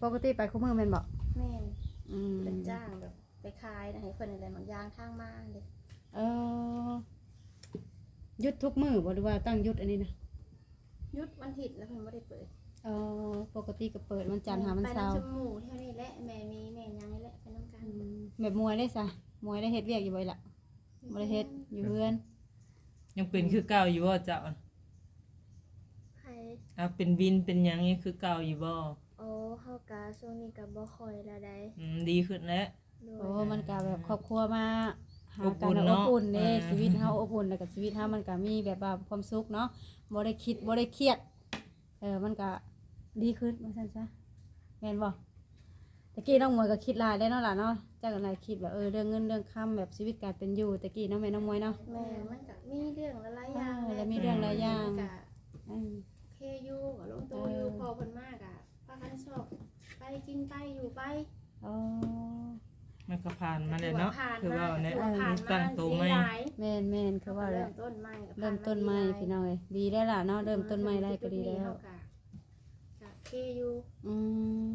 ປົກກະຕິໄປຄູ່ມື້ແມ່ນບໍ່? ແມ່ນ. ອືມ ເປັນຈ້າງແບບໄປຂາຍນະ ໃຫ້ເພິ່ນນັ້ນແຫຼະ ໝາກຢາງທາງມາເດ້. ເອີ ຢຸດທຸກມື້ບໍ່ ຫຼືວ່າຕັ້ງຢຸດອັນນີ້ນະ? ຢຸດວັນທິດແລ້ວເພິ່ນບໍ່ໄດ້ເປີດ. ເອີ ປົກກະຕິກໍເປີດວັນຈັນຫາວັນເສົາ. ໄປນຳຊຸມໝູ່ແຖວນີ້ແຫຼະ ແມ່ມີແມ່ຫຍັງນີ້ແຫຼະ ໄປນຳກັນ. ອືມ ແບບມວຍເດ້ຊະ? ມວຍໄດ້ເຮັດວຽກຢູ່ບໍ່ລະ? ບໍ່ໄດ້ເຮັດ ຢູ່ເຮືອນ. ຍັງເປັນຄືເກົ່າຢູ່ບໍ່ເຈົ້າ? ໃຜ? ອາ ເປັນວິນເປັນຫຍັງຍັງຄືເກົ່າຢູ່ບໍ່? ໂອ້ ເຮົາກະຊ່ວງນີ້ກະບໍ່ຄ່ອຍແລ້ວໃດ໋. ອືມ ດີຂຶ້ນແລ້ວ. ໂດຍ. ໂອ້ ມັນກະແບບຄອບຄົວມາຫາກັນ ອົບອຸ່ນເນາະ. ອົບອຸ່ນເດ້. ເອີ ຊີວິດເຮົາອົບອຸ່ນ ແລ້ວກະຊີວິດເຮົາມັນກະມີແບບວ່າຄວາມສຸກເນາະ ບໍ່ໄດ້ຄິດ ບໍ່ໄດ້ຄຽດ. ເອີ ມັນກະດີຂຶ້ນວ່າຊັ້ນຊະ ແມ່ນບໍ່? ຕະກີ້ນ້ອງມວຍກໍຄິດຫຼາຍໄດ໋ເນາະຫຼານເນາະ ຈັກອັນໃດ ຄິດແບບ ເອີ ເລື່ອງເງິນເລື່ອງຄຳ ແບບຊີວິດການເປັນຢູ່ ຕະກີ້ເນາະ ແມ່ນ້ອງມວຍເນາະ. ແມ່ນ ມັນກໍມີເລື່ອງຫຼາຍໆຢ່າງ. ເອີ ແລ້ວມີເລື່ອງຫຼາຍຢ່າງ. ກໍ ອືມ ໂອເຄຢູ່ ກໍລົງໂຕຢູ່. ເອີ ພໍເພິ່ນມາກໍພາກັນຊອກໄປກິນໄປຢູ່ໄປ. ອໍ ມັນກໍຜ່ານມາແລ້ວເນາະ ຖືວ່າຜ່ານມາ ຄືວ່າແນະ ຖືວ່າຜ່ານມາ ຕັ້ງໂຕໃໝ່. ແມ່ນໆ ຄືວ່າແຫຼະ ເລີ່ມຕົ້ນໃໝ່ ເລີ່ມຕົ້ນໃໝ່ ພີ່ນ້ອງເອີຍ. ດີແລ້ວລະເນາະ ເລີ່ມຕົ້ນໃໝ່ໄດ້ກໍດີແລ້ວ. ເຮົາກໍ ກະເຄຢູ່. ອື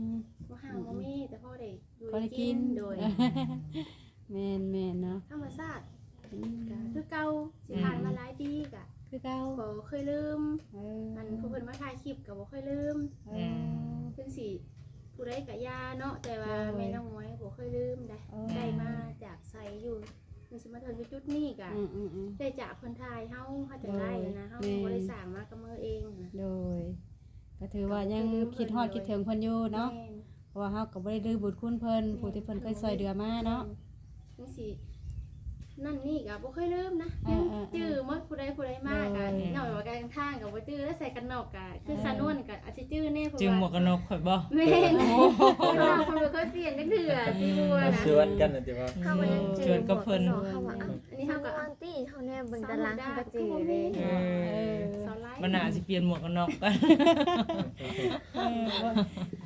ມ ບໍ່ຫ່າງ ອືມ ບໍ່ມີ ແຕ່ພໍໄດ້ຢູ່ ພໍໄດ້ກິນ. ໂດຍ. ແມ່ນໆເນາະ ທຳມະຊາດ. ອືມ ກະຄືເກົ່າ ຊິ ອືມ ຜ່ານມາຫຼາຍປີກະຄືເກົ່າ ບໍ່ເຄີຍລືມ. ເອີ ອັນຜູ້ເພິ່ນມາຖ່າຍຄລິບກະບໍ່ເຄີຍລືມ. ເອີ ອືມ ເຖິງຊິຜູ້ໃດກະຢ່າເນາະ ແຕ່ວ່າ ໂດຍ ແມ່ນ້ອງມວຍບໍ່ເຄີຍລືມໄດ໋. ໂອ້ ໄດ້ມາຈາກໃສຢູ່ ເຖິງຊິມາເຖິງຢູ່ຈຸດນີ້ກະ ອືມໆໆ ໄດ້ຈາກເພິ່ນຖ່າຍເຮົາ ເຮົາຈັ່ງໄດ້ນະ. ໂດຍ ເຮົາ ແມ່ນ ບໍ່ໄດ້ສ້າງມາກັບມືເອງນະ. ໂດຍ. ກໍຖືວ່າຍັງຄິດຮອດຄິດເຖິງເພິ່ນຢູ່ເນາະ. ແມ່ນ. ເພາະວ່າເຮົາກໍບໍ່ໄດ້ລືມບຸນຄຸນເພິ່ນ ແມ່ນ ຜູ້ທີ່ເພິ່ນເຄີຍຊ່ອຍເຫຼືອມາເນາະ. ແມ່ນ. ຈັ່ງຊີ້ ນັ້ນນີ້ກໍບໍ່ເຄີຍລືມນະ. ເອີໆໆ ຍັງຈື່ໝົດ ຜູ້ໃດຜູ້ໃດມາກໍ ໂດຍ ນອກວ່າກາງທາງກໍບໍ່ຈື່ ແລ້ວໃສ່ກັນນອກກໍຄື ເອີ ສານວນກໍອາດຊິຈື່ແດ່ ເພາະວ່າ ຈື່ໝວກກັນນອກຂ້ອຍບໍ່? ແມ່ນ. ໂອ້ ໝວກກັນນອກຂ້ອຍບໍ່ເຄີຍປ່ຽນຈັກເທື່ອ ຊິບໍ່ນະ ຊວນກັນນະຕິວ່າ. ເຮົາກໍຍັງຈື່ ຊວນກັບເພິ່ນ ໝວກກັນນອກເຮົາວ່າ ອືມ ອັນນີ້ເຮົາກໍ ສາວມຸກດາຄືບໍ່ມີ ເອີ ເອີ ສາວຫຼາຍ ມັນໜ້າຊິປ່ຽນໝວກກັນນອກກັນ. ເອີ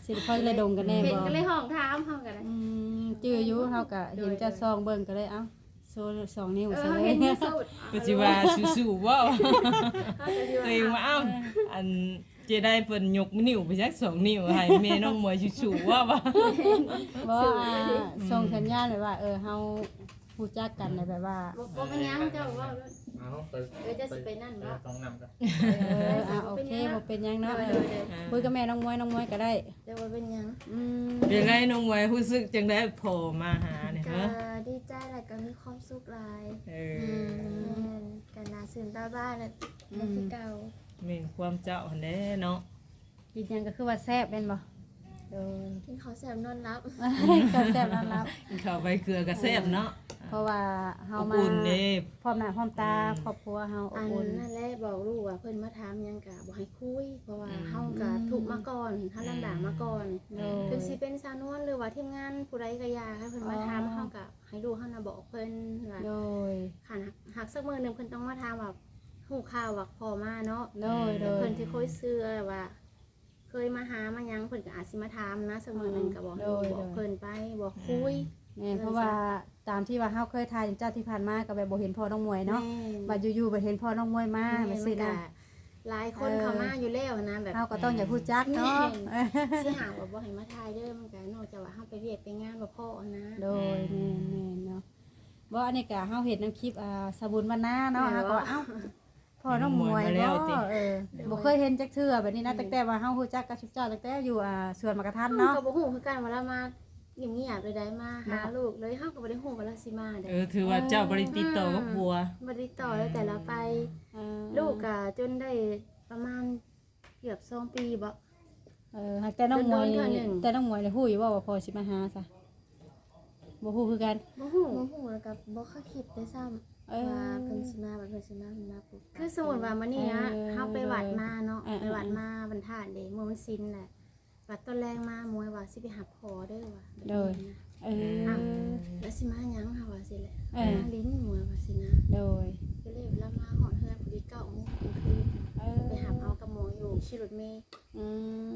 ຊິຄ່ອຍລະດົງກັນແດ່ບໍ່ ເຫັນກໍເລີຍຮ້ອງຖາມເຮົາກໍໄດ້. ອືມ ຈື່ຢູ່ ເຮົາກໍເຫັນເຈົ້າຊ່ອງເບິ່ງກໍເລີຍ ເອົ້າ ໂຊສອງນິ້ວ ເອີ ໃສ່ ເຮົາເຫັນຢູ່ ໂຊ ກໍຊິວ່າສູ້ໆບໍ່ ເຮົາກໍຊິວ່າ ຕົວເອງວ່າ ເອົ້າ ອັນ ເຈໄດເພິ່ນຍົກນິ້ວໄປຈັກສອງນິ້ວ ໃຫ້ແມ່ນ້ອງມວຍສູ້ໆວ່າ ບໍ່ ອ່າ ສົ່ງສັນຍານແບບວ່າ ເອີ ເຮົາຮູ້ຈັກກັນແລ້ວ ແບບວ່າ ບໍ່ ບໍ່ເປັນຫຍັງ ເຈົ້າເວົ້າໂລດ. ເອົາ ໄປ ເອີ ເຈົ້າຊິໄປນັ້ນບໍ່? ໄປຫ້ອງນ້ຳກ່ອນ. ເອີ ອ່າ ໂອເຄ ບໍ່ເປັນຫຍັງເນາະ. ໂດຍ ໂດຍ ໂດຍ ຄຸຍກັບແມ່ນ້ອງມວຍ ນ້ອງມວຍກໍໄດ້. ເຈົ້າບໍ່ເປັນຫຍັງ. ອືມ ເປັນໄງນ້ອງມວຍ ຮູ້ສຶກຈັ່ງໃດພໍມາຫານີ້? ກໍ ຮະ ດີໃຈ ແລ້ວກໍມີຄວາມສຸກຫຼາຍ. ເອີ ອືມ ແມ່ນ ກໍໜ້າຊື່ນຕາບານແລ້ວ ອືມ ຄືເກົ່າ. ແມ່ນຄວາມເຈົ້າຫັ້ນແຫຼະເນາະ. ກິນຫຍັງກໍຄືວ່າແຊບແມ່ນບໍ່? ໂດຍ ກິນເຂົ້າແຊບນອນຫຼັບ ເຂົ້າແຊບນອນຫຼັບ ກິນເຂົ້າໃບເກືອກໍແຊບເນາະ. ເອີ ເພາະວ່າເຮົາມາ ອົບອຸ່ນເດ້ ພ້ອມໜ້າພ້ອມຕາ ອືມ ຄອບຄົວເຮົາອົບອຸ່ນ. ອັນນັ້ນແຫຼະ ບອກລູກວ່າເພິ່ນມາຖາມຫຍັງກໍບໍ່ໃຫ້ຄຸຍ ເພາະວ່າ ອືມ ເຮົາກໍທຸກມາກ່ອນ ເຮົາລຳບາກມາກ່ອນ. ໂດຍ ເຖິງຊິເປັນສານວນ ຫຼືວ່າທີມງານຜູ້ໃດກໍຢ່າ ໃຫ້ເພິ່ນມາຖາມ ອໍ ເຮົາກໍໃຫ້ລູກເຮົານະບອກເພິ່ນວ່າ ໂດຍ ຄັນ ຫາກສັກມື້ໜຶ່ງເພິ່ນຕ້ອງມາຖາມວ່າ ຮູ້ຂ່າວວ່າພໍ່ມາເນາະ. ໂດຍ ໂດຍ ເພິ່ນຊິຄ່ອຍເຊື່ອວ່າ ເຄີຍມາຫາມາຫຍັງ ເພິ່ນກໍອາດຊິມາຖາມນະ ສະເໝີໜຶ່ງກໍບອກ ໂດຍ ບອກເພິ່ນໄປ ບອກຄຸຍ. ແມ່ນ ເພິ່ນ ເພາະວ່າຕາມທີ່ວ່າເຮົາເຄີຍຖ່າຍເຈົ້າທີ່ຜ່ານມາ ກໍແບບບໍ່ເຫັນພໍ່ນ້ອງມວຍເນາະ. ແມ່ນ ບັດຢູ່ໆ ບັດເຫັນພໍ່ນ້ອງມວຍມາ ແມ່ນ ຈັ່ງຊີ້ນະ ມັນກໍຫຼາຍຄົນ ເອີ ເຂົ້າມາຢູ່ແລ້ວນະ ແບບເຮົາກໍຕ້ອງຢາກຮູ້ຈັກເນາະ. ແມ່ນ ຊິຫາວ່າບໍ່ໃຫ້ມາຖ່າຍເດີ ມັນກໍນອກຈາກວ່າເຮົາໄປວຽກໄປງານບໍ່ພໍ້ນະ. ໂດຍ ອືມ ແມ່ນໆເນາະ. ບໍ່ ອັນນີ້ກະເຮົາເຫັນນຳຄລິບ ອ່າ ສາວບຸນວັນນາເນາະ ເຮົາກໍວ່າ ເອົ້າ ພໍ່ນ້ອງມວຍ ມວຍມາແລ້ວຕິ ບໍ່ ເອີ ບໍ່ເຄີຍເຫັນຈັກເທື່ອແບບນີ້ນະ. ອືມ ຕັ້ງແຕ່ວ່າເຮົາຮູ້ຈັກກັບຊຸມເຈົ້າ ຕັ້ງແຕ່ຢູ່ ອ່າ ສວນໝາກກະທັນເນາະ ເຮົາກໍບໍ່ຮູ້ຄືກັນວ່າລາວມາງຽບໆ ໃດໆ ມາຫາລູກເລີຍ ເຮົາກໍບໍ່ໄດ້ຮູ້ວ່າລາວຊິມາເດ້. ເອີ ຖືວ່າເຈົ້າບໍ່ໄດ້ຕິດຕໍ່ກັບຜົວ ອືມ ບໍ່ໄດ້ຕິດຕໍ່ເລີຍ ແຕ່ລາວໄປ ເອີ ລູກກະຈົນໄດ້ປະມານ ເກືອບສອງປີບໍ? ເອີ ຫາກແຕ່ນ້ອງມວຍ ໂດນໆ ເທື່ອໜຶ່ງ ແຕ່ນ້ອງມວຍນີ້ຮູ້ຢູ່ບໍ່ວ່າພໍ່ຊິມາຫາຊະ? ບໍ່ຮູ້ຄືກັນ ບໍ່ຮູ້ ບໍ່ຮູ້ ແລ້ວກໍບໍ່ເຄີຍຄິດດ້ວຍຊ້ຳ ເອີ ວ່າເພິ່ນຊິມາ ວ່າເພິ່ນຊິມາ ເພິ່ນມາປຸບປັບ. ຄືສົມມຸດວ່າມື້ນີ້ນະ ເອີ ເຮົາໄປວັດມາເນາະ ເອີໆ ໄປວັດມາວັນທາດເດ້ ມື້ວັນສິນແຫຼະ ບັດຕອນແລງມາມວຍວ່າຊິໄປຮັບພໍ່ເດີວ່າ ໂດຍ ເອີ ອ້າວ ແລ້ວຊິມາຫຍັງ ເຮົາວ່າຊີ້ແຫຼະ ເອີ ມາຫຼິ້ນ ມວຍວ່າຊີ້ນະ ໂດຍ ກໍເລີຍລາວມາຮອດເຮືອນພໍດີເກົ້າໂມງກາງຄືນ ເອີ ໄປຮັບເອົາກັບໝໍຢູ່ ຂີ່ລົດເມ ອື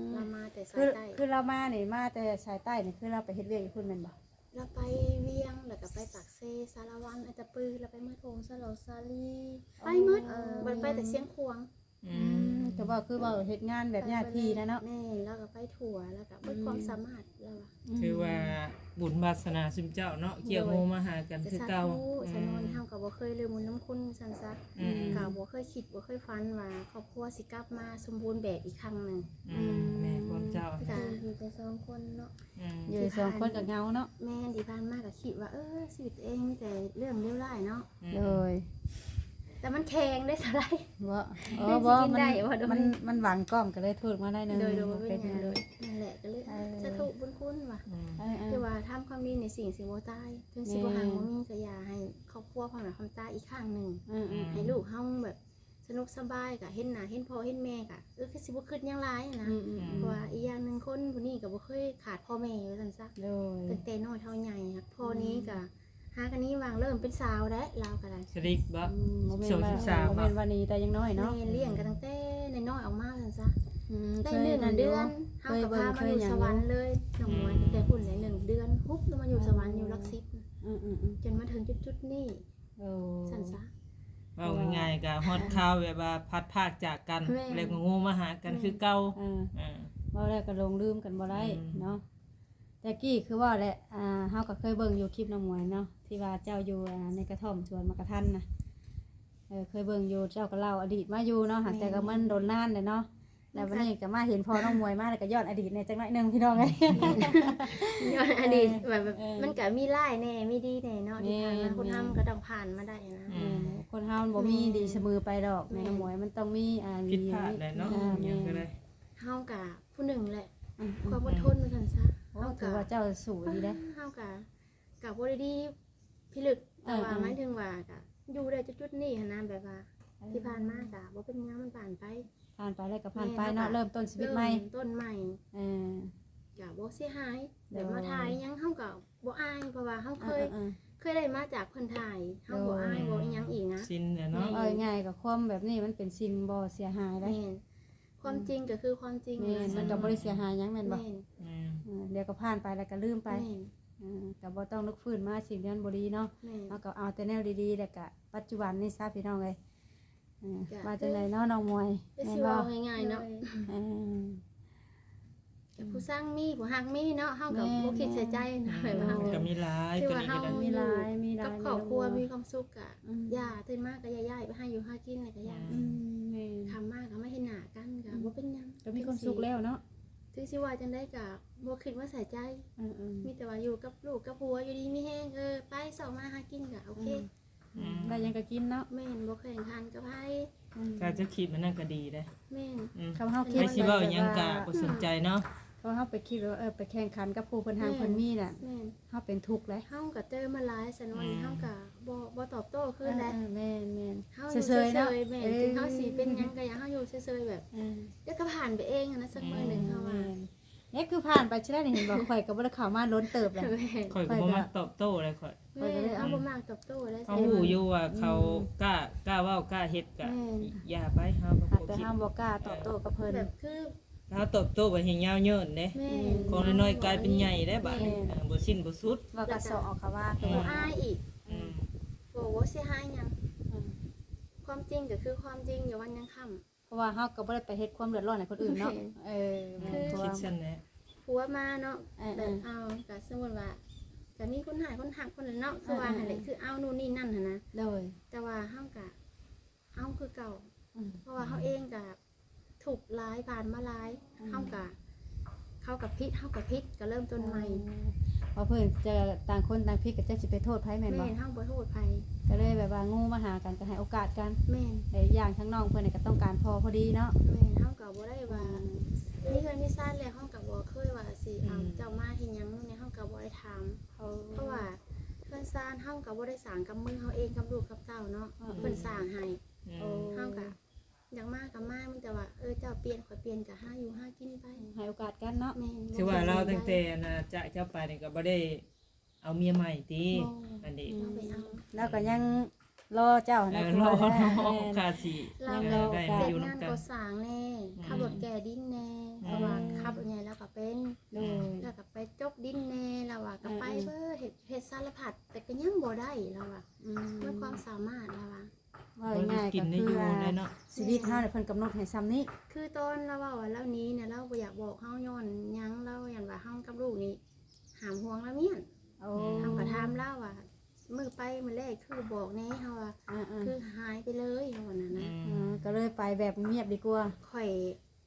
ມ ລາວມາແຕ່ສາຍໃຕ້ ຄືລາວມານີ້ ມາແຕ່ສາຍໃຕ້ນີ້ ຄືລາວໄປເຮັດວຽກຢູ່ພຸ້ນແມ່ນບໍ່? ລາວໄປວຽງ ແລ້ວກໍໄປປາກເຊ ສາລະວັນ ອັດຕະປື ລາວໄປເມືອງໂທງ ສະຫຼໍສາລີ ໄປໝົດ ເອີ ບໍ່ໄດ້ໄປແຕ່ຊຽງຂວາງ. ອືມ ອືມ ກໍເວົ້າຄືເວົ້າເຮັດງານແບບຍາດທີ່ນະເນາະ ແມ່ນ ລາວກໍໄປທົ່ວ ລາວກໍເບິດຄວາມ ອືມ ສາມາດລາວວ່າ ອືມ ຖືວ່າບຸນວາສະໜາຊຸມເຈົ້າເນາະ ກ່ຽວໂຍງມາຫາກັນຄືເກົ່າ ສາທຸ ອືມ ສາວນວນ ເຮົາກໍບໍ່ເຄີຍລືມບຸນນຳຄຸນວ່າຊັ້ນຊະ ອືມ ກໍບໍ່ເຄີຍຄິດບໍ່ເຄີຍຝັນວ່າຄອບຄົວຊິກັບມາສົມບູນແບບອີກຄັ້ງໜຶ່ງ ອືມ ອືມ ແມ່ນຄວາມເຈົ້າ ກໍຢູ່ແຕ່ສອງຄົນເນາະ ອືມ ຢູ່ສອງຄົນກໍເຫງົາເນາະ ແມ່ນ ທີ່ຜ່ານມາກໍຄິດວ່າ ເອີ ຊີວິດຕົວເອງມີແຕ່ເລື່ອງເລວຮ້າຍເນາະ ອືມ ໂດຍ ແຕ່ມັນແຂງເດ້ສາວໄລ ບໍ່ ເອີ ບໍ່ ມັນ ມັນ ມັນບັງກ້ອງກໍເລີຍຖືກມາໜ້ອຍໜຶ່ງ ໂດຍ ໂດຍ ບໍ່ເປັນຫຍັງ ໂດຍ ນັ້ນແຫຼະ ກໍເລີຍ ເອີ ສາທຸບຸນຄຸນວ່າ ອືມ ເອີ ເອີ ຖືວ່າທຳຄວາມດີໃນສິ່ງທີ່ບໍ່ຕາຍ ເຖິງຊິບໍ່ຮັ່ງ ແມ່ນ ບໍ່ມີກໍຢ່າໃຫ້ຄອບຄົວພ້ອມໜ້າພ້ອມຕາອີກຄັ້ງໜຶ່ງ ອືມ ອືມ ໃຫ້ລູກເຮົາແບບ ສະໜຸກສະບາຍ ກະເຫັນໜ້າເຫັນພໍ່ເຫັນແມ່ກະ ເອີ ຄືຊິບໍ່ຄິດຫຍັງຫຼາຍນະ ອືມ ອືມ ເພາະວ່າອີກຢ່າງໜຶ່ງຄົນຜູ້ນີ້ກະບໍ່ເຄີຍຂາດພໍ່ແມ່ວ່າຊັ້ນຊະ ໂດຍ ຕັ້ງແຕ່ນ້ອຍເທົ່າໃຫຍ່ ພໍ່ນີ້ກະ ອືມ ຫາກັນນີ້ຫວ່າງເລີ່ມເປັນສາວແຫຼະ ລາວກະໄດ້ ສະລິກບໍ່ ອືມ ສິບສອງ ສິບສາມ ບໍ່ແມ່ນວ່າໜີແຕ່ຍັງນ້ອຍເນາະ ແມ່ນ ລ້ຽງກັນຕັ້ງແຕ່ນ້ອຍໆອອກມາວ່າຊັ້ນຊະ ອືມ ໄດ້ໜຶ່ງເດືອນ ເຮົາກະພາມາຢູ່ສະຫວັນເລີຍ ນ້ອງມວຍ ອືມ ຕັ້ງແຕ່ພຸ້ນແຫຼະ ໜຶ່ງເດືອນ ຮຸບລົງມາຢູ່ສະຫວັນ ອືມ ຢູ່ຫຼັກສິບ ອືມໆໆ ຈົນມາເຖິງຈຸດໆນີ້ ໂອ້ ຊັ້ນຊະ ເວົ້າງ່າຍໆ ກະຮອດຄາວແບບວ່າພັດພາກຈາກກັນ ແມ່ນ ແລ້ວກໍໂງມາຫາກັນ ແມ່ນ ຄືເກົ່າ ເອີ ເອີ ເວົ້າແລ້ວກໍຫຼົງລືມກັນບໍ່ໄດ້ ອືມ ເນາະ ແຕ່ກີ້ຄືເວົ້າແຫຼະ ອ່າ ເຮົາກໍເຄີຍເບິ່ງຢູ່ຄລິບນ້ອງໝວຍເນາະ ທີ່ວ່າເຈົ້າຢູ່ ອ່າ ໃນກະທ່ອມສວນໝາກກະທັນນະ ເອີ ເຄີຍເບິ່ງຢູ່ ເຈົ້າກໍເລົ່າອະດີດມາຢູ່ເນາະ ແມ່ນ ຫາກແຕ່ກໍມັນດົນນານແຫຼະເນາະ ແລ້ວບັດນີ້ກໍມາເຫັນພໍ່ນ້ອງໝວຍມາ ແລ້ວກໍຍ້ອນອະດີດແດ່ຈັກໜ້ອຍໜຶ່ງພີ່ນ້ອງເອີຍ ຍ້ອນອະດີດ ເອີ ແບບ ເອີ ມັນກໍມີຮ້າຍແດ່ ມີດີແດ່ເນາະ ທີ່ຜ່ານມາ ແມ່ນ ຄົນເຮົາມັນກໍຕ້ອງຜ່ານມາໄດ້ນະ ອືມ ແມ່ນ ຄົນເຮົາມັນບໍ່ມີດີສະເໝີໄປດອກ ແມ່ນ ແມ່ນ້ອງໝວຍ ມັນຕ້ອງມີ ອ່າ ຜິດພາດແຫຼະເນາະ ອ່າ ແມ່ນ ຫຍັງກໍໄດ້ ເຮົາກໍຜູ້ໜຶ່ງແຫຼະ ອືມ ຄວາມອົດທົນວ່າຊັ້ນຊະ ໂອ້ ເຮົາກໍ ຖືວ່າເຈົ້າສູ້ດີເດ້ ເຮົາກໍ ກໍບໍ່ໄດ້ດີພິລຶກ ແຕ່ວ່າ ເອີໆ ໝາຍເຖິງວ່າກໍຢູ່ໄດ້ຈຸດໆນີ້ຫັ້ນນະ ແບບວ່າ ເອີ ທີ່ຜ່ານມາກໍບໍ່ເປັນຫຍັງ ມັນຜ່ານໄປ ຜ່ານໄປແລ້ວກໍຜ່ານໄປເນາະ ແມ່ນ ເຮົາກໍເລີ່ມຕົ້ນຊີວິດໃໝ່ ເລີ່ມຕົ້ນໃໝ່ ເອີ ກໍບໍ່ເສຍຫາຍ ແບບມາຖ່າຍຫຍັງເຮົາກໍບໍ່ອາຍ ເພາະວ່າເຮົາເຄີຍ ເອີໆໆ ເຄີຍໄດ້ມາຈາກເພິ່ນຖ່າຍ ເຮົາບໍ່ອາຍ ໂດຍ ບໍ່ອີ່ຫຍັງອີກນະ ຊິນແຫຼະເນາະ ແມ່ນ ເອີ ງ່າຍກໍຄວາມແບບນີ້ມັນເປັນສິ່ງບໍ່ເສຍຫາຍເດ້ ແມ່ນ ຄວາມຈິງກໍຄືຄວາມຈິງ ແມ່ນ ມັນກໍບໍ່ໄດ້ເສຍຫາຍຫຍັງແມ່ນບໍ່ ແມ່ນ ແມ່ນ ເອີ ດຽວກໍຜ່ານໄປແລ້ວກໍລືມໄປ ແມ່ນ ເອີ ກໍບໍ່ຕ້ອງນຶກຟື້ນມາສິ່ງທີ່ມັນບໍ່ດີເນາະ ແມ່ນ ເຮົາກໍເອົາແຕ່ແນວດີໆ ແລ້ວກໍປັດຈຸບັນນີ້ຊະພີ່ນ້ອງເອີຍ ເອີ ວ່າຈັ່ງໃດເນາະນ້ອງມວຍ ແມ່ນບໍ່ ຊິເວົ້າງ່າຍໆເນາະ ເອີ ກໍຜູ້ຊັງມີ ຜູ້ຮັກມີເນາະ ເຮົາກໍ ແມ່ນ ບໍ່ຄິດໃສ່ໃຈເນາະ ແມ່ນ ແບບວ່າ ມັນກໍມີຫຼາຍ ຖືວ່າເຮົາ ກໍມີຫຼາຍ ມີຫຼາຍ ກັບຄອບຄົວມີຄວາມສຸກກໍ ອືມ ຢ່າ ຕື່ນມາກໍຢ່າຍ້າຍໄປຫາຢູ່ຫາກິນ ແລ້ວກໍຢ່າ ອືມ ອືມ ແມ່ນ ຄ່ຳມາກໍມາເຫັນໜ້າກັນກໍ ອືມ ບໍ່ເປັນຫຍັງ ກໍມີຄວາມສຸກແລ້ວເນາະ ເຖິງຊິວ່າຈັ່ງໃດກໍບໍ່ຄິດມາໃສ່ໃຈ ເອີໆ ມີແຕ່ວ່າຢູ່ກັບລູກກັບຜົວ ຢູ່ດີມີແຮງ ເອີ ໄປເຊົ້າມາຫາກິນກໍໂອເຄ ອືມ ອືມ ໄດ້ຫຍັງກໍກິນເນາະ ແມ່ນ ບໍ່ແຂ່ງຂັນກັບໃຜ ອືມ ຖ້າຈະຄິດແບບນັ້ນກໍດີເດ້ ແມ່ນ ອືມ ຄັນເຮົາຄິດ ໃຜຊິເວົ້າຫຍັງກໍບໍ່ສົນໃຈເນາະ ຄັນເຮົາໄປຄິດວ່າ ເອີ ໄປແຂ່ງຂັນກັບຜູ້ເພິ່ນຮັກ ແມ່ນ ເພິ່ນມີນະ ແມ່ນ ເຮົາເປັນທຸກເດ້ ເຮົາກໍເຈີມາຫຼາຍຊະນ້ອຍ ອືມ ເຮົາກໍບໍ່ ບໍ່ຕອບໂຕ້ຄືນແຫຼະ ເອີໆ ແມ່ນໆ ເຮົາຢູ່ເຊີຍໆເນາະ ເຊີຍໆ ແມ່ນ ເອີ ເຖິງເຮົາຊິເປັນຫຍັງກໍຢ່າ ເຮົາຢູ່ເຊີຍໆແບບ ເອີ ດຽວກໍຜ່ານໄປເອງຫັ້ນນະ ສັກມື້ໜຶ່ງ ອືມ ເຮົາວ່າ ແມ່ນ ນີ້ຄືຜ່ານໄປຊິໄດ້ນີ້ ເຫັນບໍ່ ຂ້ອຍກໍບໍ່ໄດ້ເຂົ້າມາດົນເຕີບແລ້ວ ແມ່ນ ຂ້ອຍກໍບໍ່ມັກຕອບໂຕ້ເລີຍຂ້ອຍ ແມ່ນ ຂ້ອຍກໍເລີຍ ເຮົາບໍ່ມັກຕອບໂຕ້ເລີຍ ເຮົາຮູ້ຢູ່ວ່າເຂົາ ອືມ ກ້າ ກ້າເວົ້າກ້າເຮັດກໍ ແມ່ນ ຢ່າໄປ ເຮົາກໍບໍ່ ແຕ່ເຮົາບໍ່ກ້າຕອບໂຕ້ກັບເພິ່ນ ແບບຄື ເຮົາຕອບໂຕ້ໄປໃຫ້ຍາວເຍີ້ນເດ້ ແມ່ນ ຂອງນ້ອຍໆກາຍເປັນໃຫຍ່ເດ້ບາດ ແມ່ນ ເອີ ບໍ່ສິ້ນບໍ່ສຸດ ເວົ້າກະເຊາະເອົາກະວ່າ ແມ່ນ ບໍ່ອາຍອີກ ອືມ ບໍ່ ບໍ່ເສຍຫາຍຫຍັງ ອືມ ຄວາມຈິງກໍຄືຄວາມຈິງ ຢ່າວັນຍັງຄ່ຳ ເພາະວ່າເຮົາກໍບໍ່ໄດ້ໄປເຮັດຄວາມເດືອດຮ້ອນໃຫ້ຄົນອື່ນເນາະ ແມ່ນ ເອີ ແມ່ນ ຄື ຄິດຊັ້ນແຫຼະ ຜົວມາເນາະ ເອີໆ ແບບເອົາ ກໍສົມມຸດວ່າ ກໍມີຄົນຮ້າຍຄົນຮັກຄົນນັ້ນເນາະ ຄືວ່າ ເອີໆ ຫັ້ນແຫຼະ ຄືເອົາໂນ່ນນີ້ນັ້ນຫັ້ນນະ ໂດຍ ແຕ່ວ່າເຮົາກໍເອົາຄືເກົ່າ ອືມ ເພາະວ່າເຮົາເອງກໍທຸກຫຼາຍ ຜ່ານມາຫຼາຍ ອືມ ເຮົາກໍ ເຂົາກໍຜິດ ເຮົາກໍຜິດ ກໍເລີ່ມຕົ້ນໃໝ່ ອໍ ວ່າເພິ່ນຈະຕ່າງຄົນຕ່າງຜິດ ກໍຈັກຊິໄປໂທດໃຜແມ່ນບໍ່ ແມ່ນ ເຮົາບໍ່ໂທດໃຜ ກໍເລີຍແບບວ່າງູມາຫາກັນ ກໍໃຫ້ໂອກາດກັນ ແມ່ນ ແລະອີກຢ່າງທາງນ້ອງເພິ່ນນີ້ກໍຕ້ອງການພໍ່ພໍດີເນາະ ແມ່ນ ເຮົາກໍບໍ່ໄດ້ວ່າ ອືມ ມີເຮືອນມີຊານແລ້ວ ເຮົາກໍບໍ່ເຄີຍວ່າຊິ ອືມ ເອົາເຈົ້າມາເຮັດຫຍັງແນວ ເຮົາກໍບໍ່ໄດ້ຖາມ ເອີ ເພາະວ່າເຮືອນຊານເຮົາກໍບໍ່ໄດ້ສ້າງກັບມືເຮົາເອງ ກັບລູກກັບເຕົ້າເນາະ ອືມ ເພິ່ນສ້າງໃຫ້ ອືມ ເຮົາກໍ ຢາກມາກໍມາ ມີແຕ່ວ່າ ເອີ ເຈົ້າປ່ຽນ ຂ້ອຍປ່ຽນ ກໍຫາຢູ່ຫາກິນໄປ ໃຫ້ໂອກາດກັນເນາະ ແມ່ນ ຖືວ່າລາວຕັ້ງແຕ່ ອັນນ່າ ຈາກເຈົ້າໄປນີ້ກໍບໍ່ໄດ້ເອົາເມຍໃໝ່ຕິ ບໍ່ ອັນນີ້ ອືມ ລາວກໍຍັງລໍເຈົ້າຫັ້ນແຫຼະ ເອີ ລໍ ຄືວ່າ ລໍ ແມ່ນ ໂອກາດຊິ ລາວກໍ ເອີ ໄດ້ມາຢູ່ນຳກັນ ເຮັດງານກໍ່ສ້າງແດ່ ອືມ ຂັບລົດແກ່ດິນແດ່ ອືມ ເພາະວ່າ ອືມ ຂັບລົດໃຫຍ່ລາວກໍເປັນ ໂດຍ ລາວກໍໄປຈົກດິນແດ່ ລາວວ່າກໍໄປ ເອີ ເບີດ ເຮັດ ເຮັດສາລະພັດ ແຕ່ກໍຍັງບໍ່ໄດ້ ລາວວ່າ ອືມ ໝົດຄວາມສາມາດ ລາວວ່າ ເວົ້າງ່າຍໆ ກໍຄືວ່າຊີວິດເຮົານີ້ເພິ່ນກຳນົດໃຫ້ຊ່ຳນີ້. ຄືຕອນລາວເວົ້າວ່າລາວໜີນະ ລາວບໍ່ຢາກບອກເຮົາ ຍ້ອນຫຍັງ? ລາວຢ້ານວ່າເຮົາກັບລູກນີ້ຫາມຫ່ວງລະມ້ຽນ. ໂອ້ ເຮົາກໍຖາມລາວວ່າ ມື້ໄປມື້ແລກຄືບອກແດ່ ເຮົາວ່າ ເອີໆ ຄືຫາຍໄປເລີຍ ເຮົາວ່ານັ້ນນະ. ອືມ ເອີ ກໍເລີຍໄປແບບງຽບດີກວ່າ. ຂ້ອຍ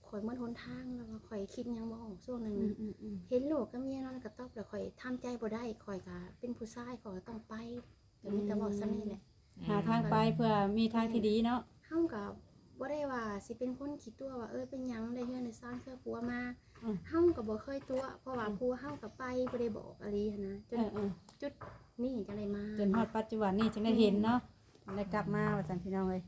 ຂ້ອຍໝົດຫົນທາງ ລາວວ່າ ຂ້ອຍຄິດຫຍັງບໍ່ອອກຊ່ວງນັ້ນ. ອືມໆໆ ເຫັນລູກກັບເມຍນອນກະຕອບ ແລ້ວຂ້ອຍທຳໃຈບໍ່ໄດ້ ຂ້ອຍກະເປັນຜູ້ຊາຍ ຂ້ອຍກໍຕ້ອງໄປ ກໍມີແຕ່ເວົ້າຊ່ຳນີ້ແຫຼະ. ອືມ ຫາທາງໄປເພື່ອມີທາງທີ່ດີເນາະ. ເຮົາກໍບໍ່ໄດ້ວ່າຊິເປັນຄົນຂີ້ຕົວະວ່າ ເອີ ເປັນຫຍັງໄດ້ເຮືອນໄດ້ຊານເຄືອຜົວມາ. ອືມ ເຮົາກໍບໍ່ເຄີຍຕົວະ ເພາະວ່າ ອືມ ຜົວເຮົາກໍໄປ ບໍ່ໄດ້ບອກອີ່ຫຼີຫັ້ນນະ ຈົນ ເອີໆ ຈຸດນີ້ຈັ່ງໄດ້ມາ ຈົນຮອດປັດຈຸບັນນີ້ຈຶ່ງໄດ້ເຫັນເນາະ. ແມ່ນ ໄດ້ກັບມາວ່າຊັ້ນ ພີ່ນ້ອງເອີຍ.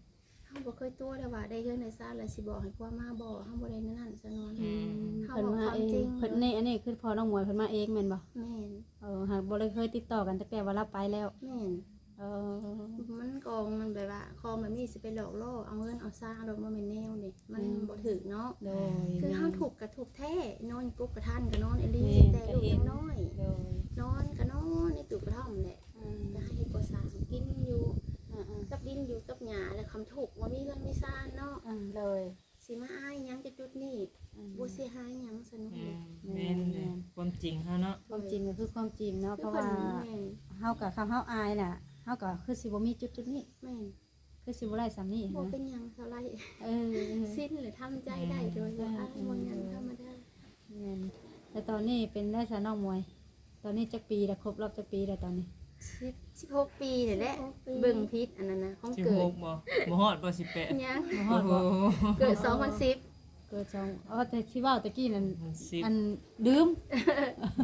ເຮົາບໍ່ເຄີຍຕົວະເລີຍວ່າໄດ້ເຮືອນໄດ້ຊານແລ້ວຊິບອກໃຫ້ຜົວມາ ບໍ່ ເຮົາບໍ່ໄດ້ແນວນັ້ນຊະນວນ. ອືມ ເຮົາເວົ້າຄວາມຈິງ. ເພິ່ນມາເອງ ເພິ່ນນີ້ ອັນນີ້ຄືພໍ່ນ້ອງໝວຍເພິ່ນມາເອງແມ່ນບໍ່? ແມ່ນ. ເອີ ຫາກບໍ່ໄດ້ເຄີຍຕິດຕໍ່ກັນຕັ້ງແຕ່ວ່າລາວໄປແລ້ວ. ແມ່ນ. ເອີ ມັນກໍມັນແບບວ່າ ຂອງແບບນີ້ຊິໄປຫຼອກຫຼໍ່ເອົາເງິນເອົາຊາງໂລດ ບໍ່ແມ່ນແນວນີ້ ມັນ ອືມ ບໍ່ຖືກເນາະ. ໂດຍ ຄືເຮົາ ແມ່ນ ທຸກກະທຸກແທ້ ນອນກົກກະທັນກະນອນອີ່ຫຼີ ແຕ່ລູກຍັງນ້ອຍ. ໂດຍ ນອນກະນອນໃນຕູ້ກະທ່ອມແຫຼະ. ອືມ ກໍໃຫ້ເຮັດກໍ່ສ້າງກິນຢູ່ ອືມໆ ກັບດິນຢູ່ກັບຫຍ້າ ແລ້ວຄຳທຸກບໍ່ມີເຮືອນມີຊານເນາະ. ອືມ ໂດຍ ຊິມາອາຍຫຍັງຈະຈຸດນີ້ ອືມ ບໍ່ເສຍຫາຍຫຍັງຊະເນາະ. ອືມ ແມ່ນ ແມ່ນ ແມ່ນ ຄວາມຈິງເຮົາເນາະ. ຄວາມຈິງກໍຄືຄວາມຈິງເນາະ ເພາະວ່າ ແມ່ນ ເຮົາກໍ ຄັນເຮົາອາຍນະ ເຮົາກໍຄືຊິບໍ່ມີຈຸດໆນີ້. ແມ່ນ ຄືຊິບໍ່ໄດ້ຊ່ຳນີ້ ບໍ່ເປັນຫຍັງເທົ່າໃດ. ເອີ ຊິນແລ້ວ ທຳໃຈໄດ້ ອືມ ໂດຍ ເອີ ອາຍບໍ່ຫຍັງ ເອີ ທຳມະດາ. ແມ່ນ ແລ້ວຕອນນີ້ເປັນໄດ້ຊະນ້ອງໝວຍ? ຕອນນີ້ຈັກປີແລ້ວ? ຄົບຮອບຈັກປີແລ້ວຕອນນີ້? ສິບ ສິບຫົກປີນີ້ແຫຼະ. ສິບຫົກປີ ເບິ່ງຜິດອັນນັ້ນນະ ຂອງເກີດ ສິບຫົກບໍ່? ບໍ່ຮອດບໍ່? ສິບແປດ ຍັງ ບໍ່ຮອດບໍ່? ໂອ້ໂຫ ເກີດສອງພັນສິບ ເກີດສອງ ອໍ ແຕ່ທີ່ເວົ້າຕະກີ້ນັ້ນ ອັນ ລືມ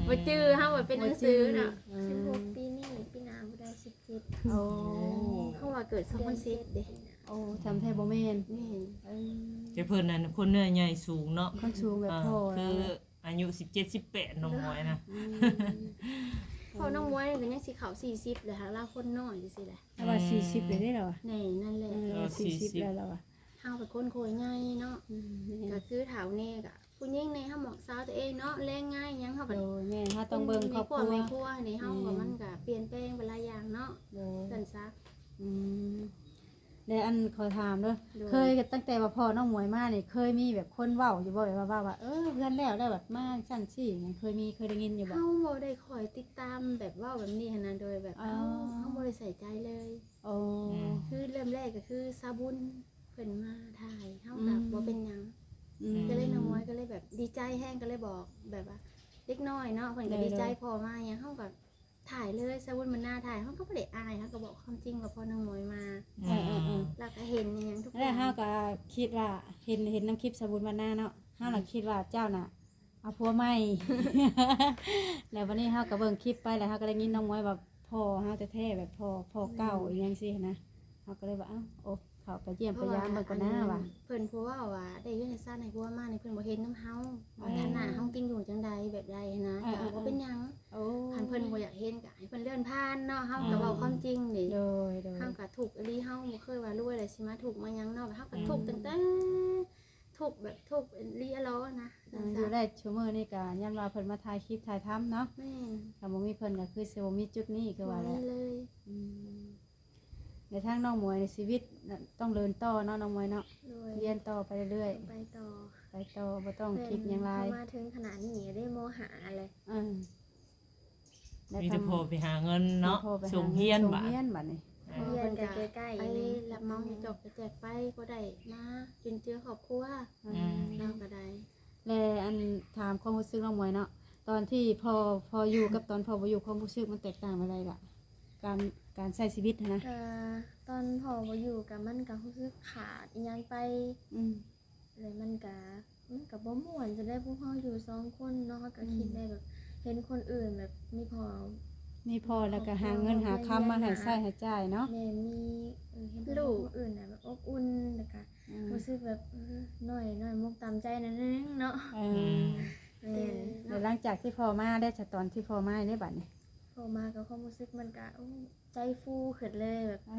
ບໍ່ຈື່ ເຮົາວ່າເປັນໜັງສືນະ. ເອີ ສິບຫົກປີນີ້ ປີໜ້າບໍ່ໄດ້ສິບເຈັດ. ໂອ້ ເຮົາວ່າເກີດສອງພັນສິບເດ້. ໂອ້ ທຳແທ້ບໍ່ແມ່ນ. ແມ່ນ ເອີ ແຕ່ເພິ່ນນັ້ນຄົນເນື້ອໃຫຍ່ສູງເນາະ ຄົນສູງແບບ ອ່າ ພໍ່ ຄື ອາຍຸສິບເຈັດ ສິບແປດ ນ້ອງໝວຍນະ. ອືມ ເພາະນ້ອງໝວຍກໍຍັງຊິເຂົ້າສີ່ສິບແລ້ວ ຫາລາວຄົນນ້ອຍຈັ່ງຊີ້ແຫຼະ. ລາວວ່າ ອືມ ສີ່ສິບແລ້ວເດ້ລາວວ່າ. ແນ່ ນັ້ນແຫຼະ. ເອີ ລາວວ່າສີ່ສິບແລ້ວລາວວ່າ. ເຮົາກໍຄົນຄົວໃຫຍ່ເນາະ. ອືມ ແມ່ນ ກໍຄືເຖົ້າແນ່ກໍ ຜູ້ຍິງແນ່ ເຮົາໝາກສາວຕົວເອງເນາະ ແລງງານຫຍັງເຮົາກໍ ໂດຍ ແມ່ນ ເຮົາຕ້ອງເບິ່ງຄອບຄົວ ແມ່ນ ໃນຄອບໃນຄົວໃນເຮົາ ແມ່ນ ກໍມັນກໍປ່ຽນແປງໄປຫຼາຍຢ່າງເນາະ. ໂດຍ ຊັ້ນຊະ. ອືມ ແລະ ອັນ ຂໍຖາມເດີ້ ໂດຍ ເຄີຍ ຕັ້ງແຕ່ວ່າພໍ່ນ້ອງໝວຍມານີ້ ເຄີຍມີແບບຄົນເວົ້າຢູ່ບໍ່ ແບບວ່າ ເວົ້າວ່າ ເອີ ເຮືອນແລ້ວ ແລ້ວແບບມາຊັ້ນຊີ້ຫຍັງ ເຄີຍມີ ເຄີຍໄດ້ຍິນຢູ່ບໍ່? ເຮົາບໍ່ໄດ້ຄ່ອຍຕິດຕາມແບບເວົ້າແບບນີ້ຫັ້ນນະ ໂດຍແບບ ອໍ ເຮົາ ເຮົາບໍ່ໄດ້ໃສ່ໃຈເລີຍ. ໂອ້ ອືມ ຄືເລີ່ມແລກກໍຄືສາວບຸນເພິ່ນມາຖ່າຍ ເຮົາກໍ ອືມ ບໍ່ເປັນຫຍັງ. ອືມ ກໍເລີຍນ້ອງໝວຍກໍເລີຍແບບດີໃຈແຮງ ກໍເລີຍບອກແບບວ່າເດັກນ້ອຍເນາະ ເພິ່ນກໍ ໂດຍ ດີໃຈ ໂດຍ ພໍ່ມາຫຍັງ ເຮົາກໍ ຖ່າຍເລີຍ ສາວບຸນບັນນາ ຖ່າຍ ເຮົາກໍບໍ່ໄດ້ອາຍ ເຮົາກໍບອກຄວາມຈິງວ່າພໍ່ນ້ອງໝວຍມາ. ອືມ ເອີໆໆ ແລ້ວກໍເຫັນອີ່ຫຍັງທຸກຢ່າງ ແລ້ວເຮົາກໍຄິດວ່າ ເຫັນ ເຫັນນຳຄລິບສາວບຸນບັນນາເນາະ ເຮົາລະ ອືມ ຄິດວ່າເຈົ້ານະເອົາຜົວໃໝ່ ແລ້ວບັດນີ້ເຮົາກໍເບິ່ງຄລິບໄປ ແລ້ວເຮົາກໍໄດ້ຍິນນ້ອງໝວຍວ່າພໍ່ເຮົາແທ້ໆ ແບບພໍ່ ພໍ່ເກົ່າ ອືມ ອີ່ຫຍັງຊີ້ຫັ້ນນະ ເຮົາກໍເລີຍວ່າ ເອົ້າ ໂອ້ ເຂົ້າໄປຢ້ຽມໄປຢາມເບິ່ງກ່ອນນາວ່າ ເພິ່ນຜູ້ເວົ້າວ່າໄດ້ເຮືອນໄດ້ຊານໃຫ້ຜົວມານີ້ ເພິ່ນບໍ່ເຫັນນຳເຮົາ ວ່າ ອືມ ຖານະເຮົາກິນຢູ່ຈັ່ງໃດ ແບບໃດຫັ້ນນະ ເອີໆໆ ກໍບໍ່ເປັນຫຍັງ. ໂອ້ ຄັນເພິ່ນບໍ່ຢາກເຫັນກໍໃຫ້ເພິ່ນເລື່ອນຜ່ານເນາະ ເຮົາກໍເວົ້າຄວາມຈິງນີ້. ໂດຍໆ ເຮົາກໍທຸກອີ່ຫຼີ ເຮົາບໍ່ເຄີຍວ່າລວຍແລ້ວຊິມາທຸກມາຫຍັງເນາະ ເຮົາກໍ ອືມ ທຸກຕັ້ງແຕ່ ທຸກແບບທຸກອີ່ຫຼີອີ່ຫຼໍນະ. ເອີ ຢູ່ໄດ້ຊຸມື້ນີ້ກໍຍ້ອນວ່າເພິ່ນມາຖ່າຍຄລິບຖ່າຍທຳເນາະ. ແມ່ນ ຖ້າບໍ່ມີເພິ່ນກໍຄືຊິບໍ່ມີຈຸດນີ້ ຄືວ່າແຫຼະ ບໍ່ມີເລີຍ. ອືມ ໃນທາງນ້ອງໝວຍໃນຊີວິດຕ້ອງເດີນຕໍ່ເນາະ ນ້ອງໝວຍເນາະ. ໂດຍ ຮຽນຕໍ່ໄປເລື້ອຍໆ ໄປຕໍ່ ໄປຕໍ່ ບໍ່ຕ້ອງຄິດຫຍັງຫຼາຍ ເພິ່ນເຂົ້າມາເຖິງຂະໜາດນີ້ໄດ້ ມໍຫ້າແລ້ວ. ເອີ ມີແຕ່ພໍ່ໄປຫາເງິນເນາະ ມີພໍ່ໄປຫາເງິນ ສົ່ງຮຽນ ສົ່ງຮຽນບາດນີ້. ເອີ ເພິ່ນກໍໃກ້ໆ ໄປຮັບເໝົາຈອກໄປແຈກໄປ ພໍໄດ້ມາຈຸນເຈືອຄອບຄົວ. ອືມ ອືມ ເຮົາກໍໄດ້ ແລະ ອັນ ຖາມຄວາມຮູ້ສຶກນ້ອງໝວຍເນາະ ຕອນທີ່ພໍ່ ພໍ່ຢູ່ກັບຕອນພໍ່ບໍ່ຢູ່ ຄວາມຮູ້ສຶກມັນແຕກຕ່າງແນວໃດລະ? ການ ການໃຊ້ຊີວິດຫັ້ນນະ. ກໍຕອນພໍ່ບໍ່ຢູ່ກໍ ມັນກໍຮູ້ສຶກຂາດອີ່ຫຍັງໄປ. ອືມ ແລ້ວມັນກະ ມັນກະບໍ່ມ່ວນຈັ່ງໃດ ພວກເຮົາຢູ່ສອງຄົນເນາະ ເຮົາກະ ອືມ ຄິດໄດ້ແບບ ເຫັນຄົນອື່ນແບບມີພໍ່ ມີພໍ່ແລ້ວກະຫາເງິນຫາຄຳມາໃຫ້ໃຊ້ໃຫ້ຈ່າຍເນາະ. ແມ່ນ ມີ ເອີ ເຫັນລູກຄົນອື່ນນະແບບອົບອຸ່ນ ແລ້ວກະ ອືມ ຮູ້ສຶກແບບ ເອີ ໜ້ອຍ ໜ້ອຍມົກຕ່ຳໃຈໜ້ອຍໜຶ່ງເນາະ. ເອີ ອືມ ແມ່ນ ແລ້ວຫຼັງຈາກທີ່ພໍ່ມາໄດ້ ຕອນທີ່ພໍ່ມາໄດ້ບາດນີ້ ພໍມາກໍຄວາມຮູ້ສຶກມັນກະ ໂອ້ ໃຈຟູຂຶ້ນເລີຍ ແບບ ເອ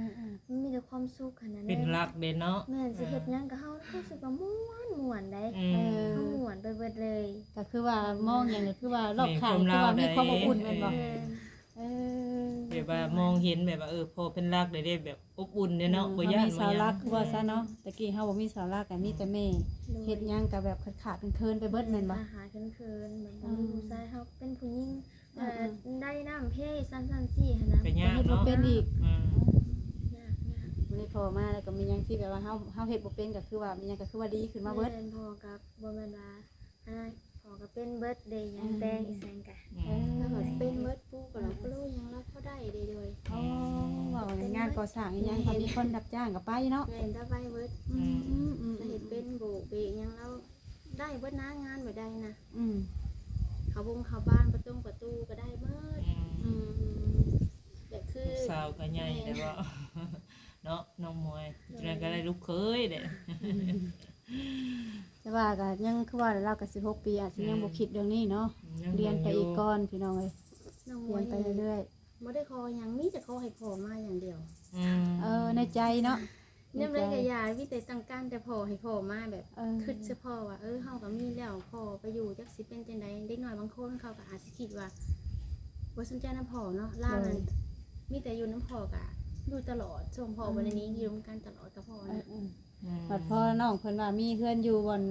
ີໆ ມັນມີແຕ່ຄວາມສຸກຫັ້ນນະ ເປັນຫຼັກເດ້ເນາະ. ແມ່ນ ຊິເຮັດຫຍັງກໍເຮົາ ເອີ ເຮົາຮູ້ສຶກວ່າມ່ວນ ມ່ວນໄດ໋. ອືມ ເອີ ເຮົາມ່ວນໄປເບິດເລີຍ ກໍຄືວ່າມອງຫຍັງກໍຄືວ່າລອບຂ້າງ ແມ່ນ ຄືວ່າມີຄວາມອົບອຸ່ນແມ່ນບໍ່? ເອີ ແມ່ນ ເອີ ແບບວ່າມອງເຫັນແບບວ່າ ເອີ ພໍ່ເປັນຫຼັກໄດ້ ໄດ້ແບບອົບອຸ່ນເດ້ເນາະ ອືມ ບໍ່ຢ້ານ ເຮົາມີເສົາຫຼັກ ບໍ່ຫຍັງ ວ່າຊັ້ນເນາະ. ແຕ່ກີ້ເຮົາບໍ່ມີເສົາຫຼັກ ກໍມີແຕ່ແມ່ ໂດຍ ເຮັດຫຍັງກໍແບບຂາດໆເຂີນໆໄປເບິດແມ່ນບໍ່? ອືມ ຂາດໆເຂີນໆ ແບບບໍ່ມີ ອືມ ຜູ້ຊາຍ ເຮົາເປັນຜູ້ຍິງ ເອີ ເອີ ໄດ້ນ້ຳເພຊັ້ນໆຊີ້ຫັ້ນນະ ກໍຍາກເນາະ ເຮັດບໍ່ເປັນອີກ ອືມ ຍາກໆ. ມື້ນີ້ພໍ່ມາແລ້ວກໍມີຫຍັງທີ່ແບບວ່າເຮົາ ເຮົາເຮັດບໍ່ເປັນ ກໍຄືວ່າມີຫຍັງກໍຄືວ່າດີຂຶ້ນມາເບິດ. ແມ່ນ ພໍ່ກໍບໍ່ແມ່ນວ່າ ອ່າ ພໍ່ກໍເປັນເບິດເດ້ ຫຍັງແຕ່ງອີ່ຫຍັງກະ ອືມ ເອີ ເປັນເບິດ ປູກະລະໂປະຫຍັງລາວພໍໄດ້ເດ້. ໂດຍ ອໍ ອືມ ເວົ້າງານກໍ່ສ້າງອີ່ຫຍັງ ແມ່ນ ເຂົາມີຄົນຮັບຈ້າງກໍໄປເນາະ. ແມ່ນ ລາວໄປເບິດ ອືມ ອືມ ລາວເຮັດເປັນໂບກເບກຫຍັງລາວໄດ້ເບິດນະ ງານບໍ່ໄດ້ນະ ອືມ ເຂົ້າບົງເຂົ້າບ້ານ ປະຕົງປະຕູກໍໄດ້ເບິດ ອືມ ອືມ ແບບຄື ລູກສາວກໍໃຫຍ່ແລ້ວເນາະ ນ້ອງມວຍ ໂດຍ ຈັ່ງໃດກໍໄດ້ລູກເຂີຍເດ້. ແຕ່ວ່າກໍຍັງ ຄືວ່າແຫຼະ ລາວກໍສິບຫົກປີ ອາດຊິຍັງ ອືມ ບໍ່ຄິດເລື່ອງນີ້ເນາະ ອືມ ຍັງ ຮຽນໄປອີກກ່ອນ ພີ່ນ້ອງເອີຍ ນ້ອງມວຍ ຮຽນໄປເລື້ອຍໆ ບໍ່ໄດ້ຂໍຫຍັງ ມີແຕ່ຂໍໃຫ້ພໍ່ມາຢ່າງດຽວ ອືມ ເອີ ໃນໃຈເນາະ ໃນໃຈ ຍາມໃດກໍຢ່າ ມີແຕ່ຕ້ອງການແຕ່ພໍ່ ໃຫ້ພໍ່ມາແບບ ເອີ ຄິດສະເພາະວ່າ ເອີ ເຮົາກໍມີແລ້ວ ພໍ່ໄປຢູ່ຈັກຊິເປັນຈັ່ງໃດ. ເດັກນ້ອຍບາງຄົນເຂົາກໍອາດຊິຄິດວ່າບໍ່ສົນໃຈນຳພໍ່ເນາະ ລາວນັ້ນ ໂດຍ ມີແຕ່ຢູ່ນຳພໍ່ ກໍຢູ່ຕະຫຼອດ ຊ່ວງພໍ່ ອືມ ບໍ່ໄດ້ໜີ ຢູ່ນຳກັນຕະຫຼອດກັບພໍ່ ເອີ ນະ ເອີ. ອືມ ບັດພໍນ້ອງເພິ່ນວ່າມີເຮືອນຢູ່ບ່ອນ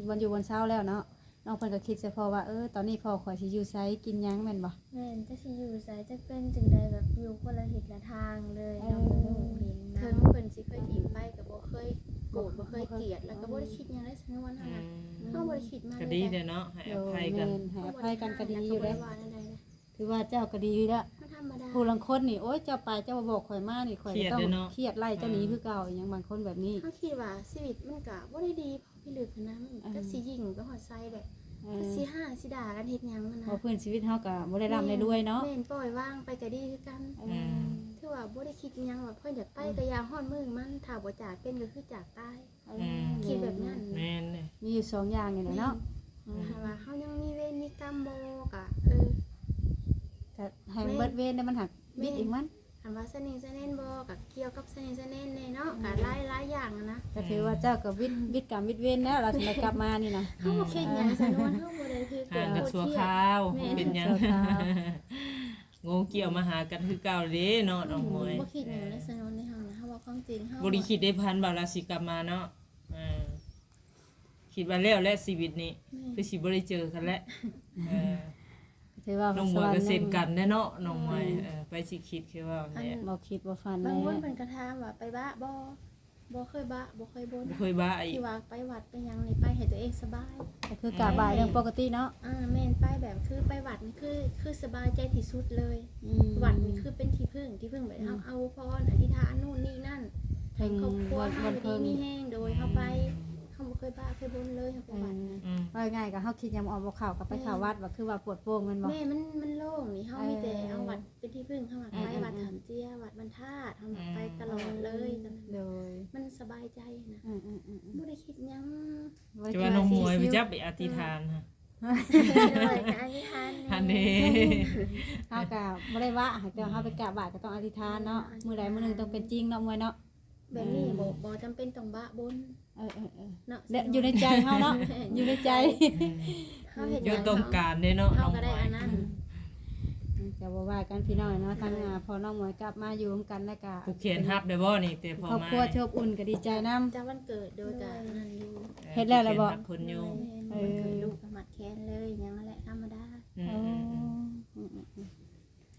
ບ່ອນຢູ່ບ່ອນເຊົາແລ້ວເນາະ ນ້ອງເພິ່ນກໍຄິດໃສ່ພໍ່ວ່າ ເອີ ຕອນນີ້ພໍ່ຂ້ອຍຊິຢູ່ໃສ ກິນຫຍັງ ແມ່ນບໍ່? ແມ່ນ ຈັກຊິຢູ່ໃສ ຈັກເປັນຈັ່ງໃດ ແບບຢູ່ຄົນລະທິດລະທາງເລີຍ ເອີ ນ້ອງບໍ່ຮູ້ເຫັນນຳ ເຖິງເພິ່ນຊິເຄີຍຖິ້ມໄປກໍບໍ່ເຄີຍໂກດ ບໍ່ເຄີຍກຽດ ແລ້ວກໍບໍ່ໄດ້ຄິດຫຍັງເລີຍ ສະນວນເຮົານະ ອືມ ເຮົາບໍ່ໄດ້ຄິດມາ ກໍດີແລ້ວເນາະ ໃຫ້ອະໄພກັນ ໂດຍ ແມ່ນ ໃຫ້ອະໄພກັນກໍດີຢູ່ເດ້ ເຮົາບໍ່ໄດ້ວ່າແນວໃດນະ. ຖືວ່າເຈົ້າກໍດີຢູ່ແລ້ວ ເຮົາທຳມະດາ ຜູ້ລາງຄົນນີ້ ໂອ້ຍ ເຈົ້າໄປເຈົ້າບໍ່ບອກຂ້ອຍມານີ້ ຂ້ອຍກໍຕ້ອງຄຽດເນາະ ຄຽດໄລ່ເຈົ້າໜີ ອືມ ຄືເກົ່າ ຫຍັງບາງຄົນແບບນີ້ ເຮົາຄິດວ່າຊີວິດມັນກໍບໍ່ໄດ້ດີພໍພິລຶກຫັ້ນນະ ມັນ ເອີ ຈັກຊິຍິງໄປຮອດໃສ ແບບ ເອີ ຈັກຊິຮ້າຍຊິດ່າກັນເຮັດຫຍັງຫັ້ນນະ ເພາະພື້ນຊີວິດເຮົາກໍບໍ່ໄດ້ລ່ຳໄດ້ລວຍເນາະ ແມ່ນ ແມ່ນ ປ່ອຍວາງໄປກໍດີຄືກັນ ເອີ ອືມ ຖືວ່າບໍ່ໄດ້ຄິດຫຍັງວ່າເພິ່ນຢາກໄປ ອືມ ກໍຢ່າ ຮອດມື້ມັນ ຖ້າບໍ່ຈາກເປັນກໍຄືຈາກຕາຍ ເອີ ອືມ ຄິດແບບນັ້ນ ແມ່ນເດ້ ມີຢູ່ສອງຢ່າງນີ້ແຫຼະເນາະ ແມ່ນ ອືມ ຖ້າວ່າເຮົາຍັງມີເວນມີກຳບໍ່ ກະ ເອີ ກະໃຫ້ມັນເບິດເວນແລ້ວມັນຫາກ ແມ່ນ ບິດເອງມັນ ຄັນວ່າສະເໜ່ສະແໜນບໍ່ ກະກ່ຽວກັບສະເໜ່ສະແໜນແດ່ເນາະ ອືມ ກະຫຼາຍ ຫຼາຍຢ່າງຫັ້ນນະ ກະຖືວ່າເຈົ້າກະວິດ ວິດກຳວິດເວນແລ້ວ ລາວຊິໄດ້ກັບມານີ້ນະ ເຮົາບໍ່ເຄັ່ງຫຍັງ ອືມ ຊະນວນ ເຮົາບໍ່ໄດ້ຖືກ ຫ່າງກັນຊົ່ວຄາວ ແມ່ນ ບໍ່ເປັນຫຍັງ ຊົ່ວຄາວ ງົວກ່ຽວມາຫາກັນຄືເກົ່າເດ້ເນາະ ອືມ ນ້ອງມວຍ ບໍ່ຄິດຫຍັງເລີຍ ເອີ ຊະນວນ ໃນເຮົານະ ເຮົາເວົ້າຄວາມຈິງ ເຮົາ ບໍ່ໄດ້ຄິດໄດ້ຝັນວ່າລາວຊິກັບມາເນາະ ເອີ ຄິດວ່າແລ້ວແຫຼະຊີວິດນີ້ ແມ່ນ ຄືຊິບໍ່ໄດ້ເຈີກັນແຫຼະ ເອີ ຖືວ່າ ນ້ອງມວຍກໍເຊັ່ນກັນແຫຼະເນາະ ນ້ອງມວຍ ເອີ ເອີ ໃຜຊິຄິດຄືວ່າແຫຼະ ອັນ ບໍ່ຄິດບໍ່ຝັນ ບາງຄົນເພິ່ນກໍຖາມວ່າ ໄປບະບໍ່? ບໍ່ເຄີຍບະ ບໍ່ເຄີຍບົນ ບໍ່ເຄີຍບະອີກ ທີ່ວ່າໄປວັດໄປຫຍັງນີ້ ໄປໃຫ້ຕົວເອງສະບາຍ ກໍຄືກາບໄຫວ້ເລື່ອງປົກກະຕິເນາະ ອ່າ ແມ່ນ ໄປແບບຄືໄປວັດນີ້ ຄື ຄືສະບາຍໃຈທີ່ສຸດເລີຍ ອືມ ວັດນີ້ຄືເປັນທີ່ເພິ່ງ ທີ່ເພິ່ງແບບ ອືມ ເຮົາເອົາພອນ ອະທິຖານ ໂນ່ນນີ້ນັ້ນ ໃຫ້ຄອບຄົວເຮົາຢູ່ດີມີແຮງ ໂດຍ ອືມ ເຮົາໄປ ເຮົາບໍ່ເຄີຍບະເຄີຍບົນເລີຍ ເຮົາໄປວັດ ອືມ ອືມ ເວົ້າງ່າຍໆ ກໍເຮົາຄິດຫຍັງບໍ່ອອກບໍ່ເຂົ້າ ກໍໄປເຂົ້າ ແມ່ນ ວັດ ວ່າຄືວ່າປວດໂປ່ງແມ່ນບໍ່? ແມ່ນ ມັນ ມັນໂລ່ງນີ້ ເຮົາ ເອີ ມີແຕ່ເອົາວັດເປັນທີ່ເພິ່ງ ເຮົາ ອືມ ໄປວັດ ອືມ ຖ້ຳເຈຍ ວັດບັນທາດ ເຮົາ ອືມ ໄປຕະຫຼອດເລີຍ ອືມ ໂດຍ ມັນສະບາຍໃຈນະ ອືມໆໆໆ ບໍ່ໄດ້ຄິດຫຍັງ ແຕ່ວ່ານ້ອງມວຍໄປຈັກໄປອະທິຖານຫັ້ນ ໂດຍ ກໍອະທິຖານ ຫັ້ນເດ້ ເຮົາກໍບໍ່ໄດ້ວະ ແຕ່ວ່າເຮົາໄປກາບໄຫວ້ກໍຕ້ອງອະທິຖານເນາະ ອືມ ມື້ໃດມື້ໜຶ່ງຕ້ອງເປັນຈິງເນາະ ມວຍເນາະ ແບບນີ້ ອືມ ບໍ່ ບໍ່ຈຳເປັນຕ້ອງບະບົນ ເອີໆໆ ເນາະ ແລະ ຢູ່ໃນໃຈເຮົາເນາະ ແມ່ນ ຢູ່ໃນໃຈ ອືມ ເຮົາເຮັດຫຍັງ ເຮົາຕ້ອງການເດ້ເນາະ ເຮົາກໍໄດ້ອັນນັ້ນ ນ້ອງມວຍ ອືມ ກໍບໍ່ວ່າກັນພີ່ນ້ອງເນາະ ທາງ ໂດຍ ອ່າ ພໍ່ນ້ອງມວຍກັບມາຢູ່ນຳກັນ ແລ້ວກໍຜູກແຂນຮັບໄດ້ບໍ່ນີ້ ແຕ່ພໍ່ມາ ຄອບຄົວທີ່ອົບອຸ່ນກໍດີໃຈນຳ ຈາກວັນເກີດ ໂດຍ ໂດຍ ກໍອັນນັ້ນຢູ່ ເອີ ເຮັດແລ້ວແຫຼະບໍ່? ຜູກແຂນຮັບເພິ່ນຢູ່ ເອີ ວັນເກີດລູກກໍມັດແຂນເລີຍ ຫຍັງນັ້ນແຫຼະ ທຳມະດາ ອືມ ອືມ ອືມ ອືມ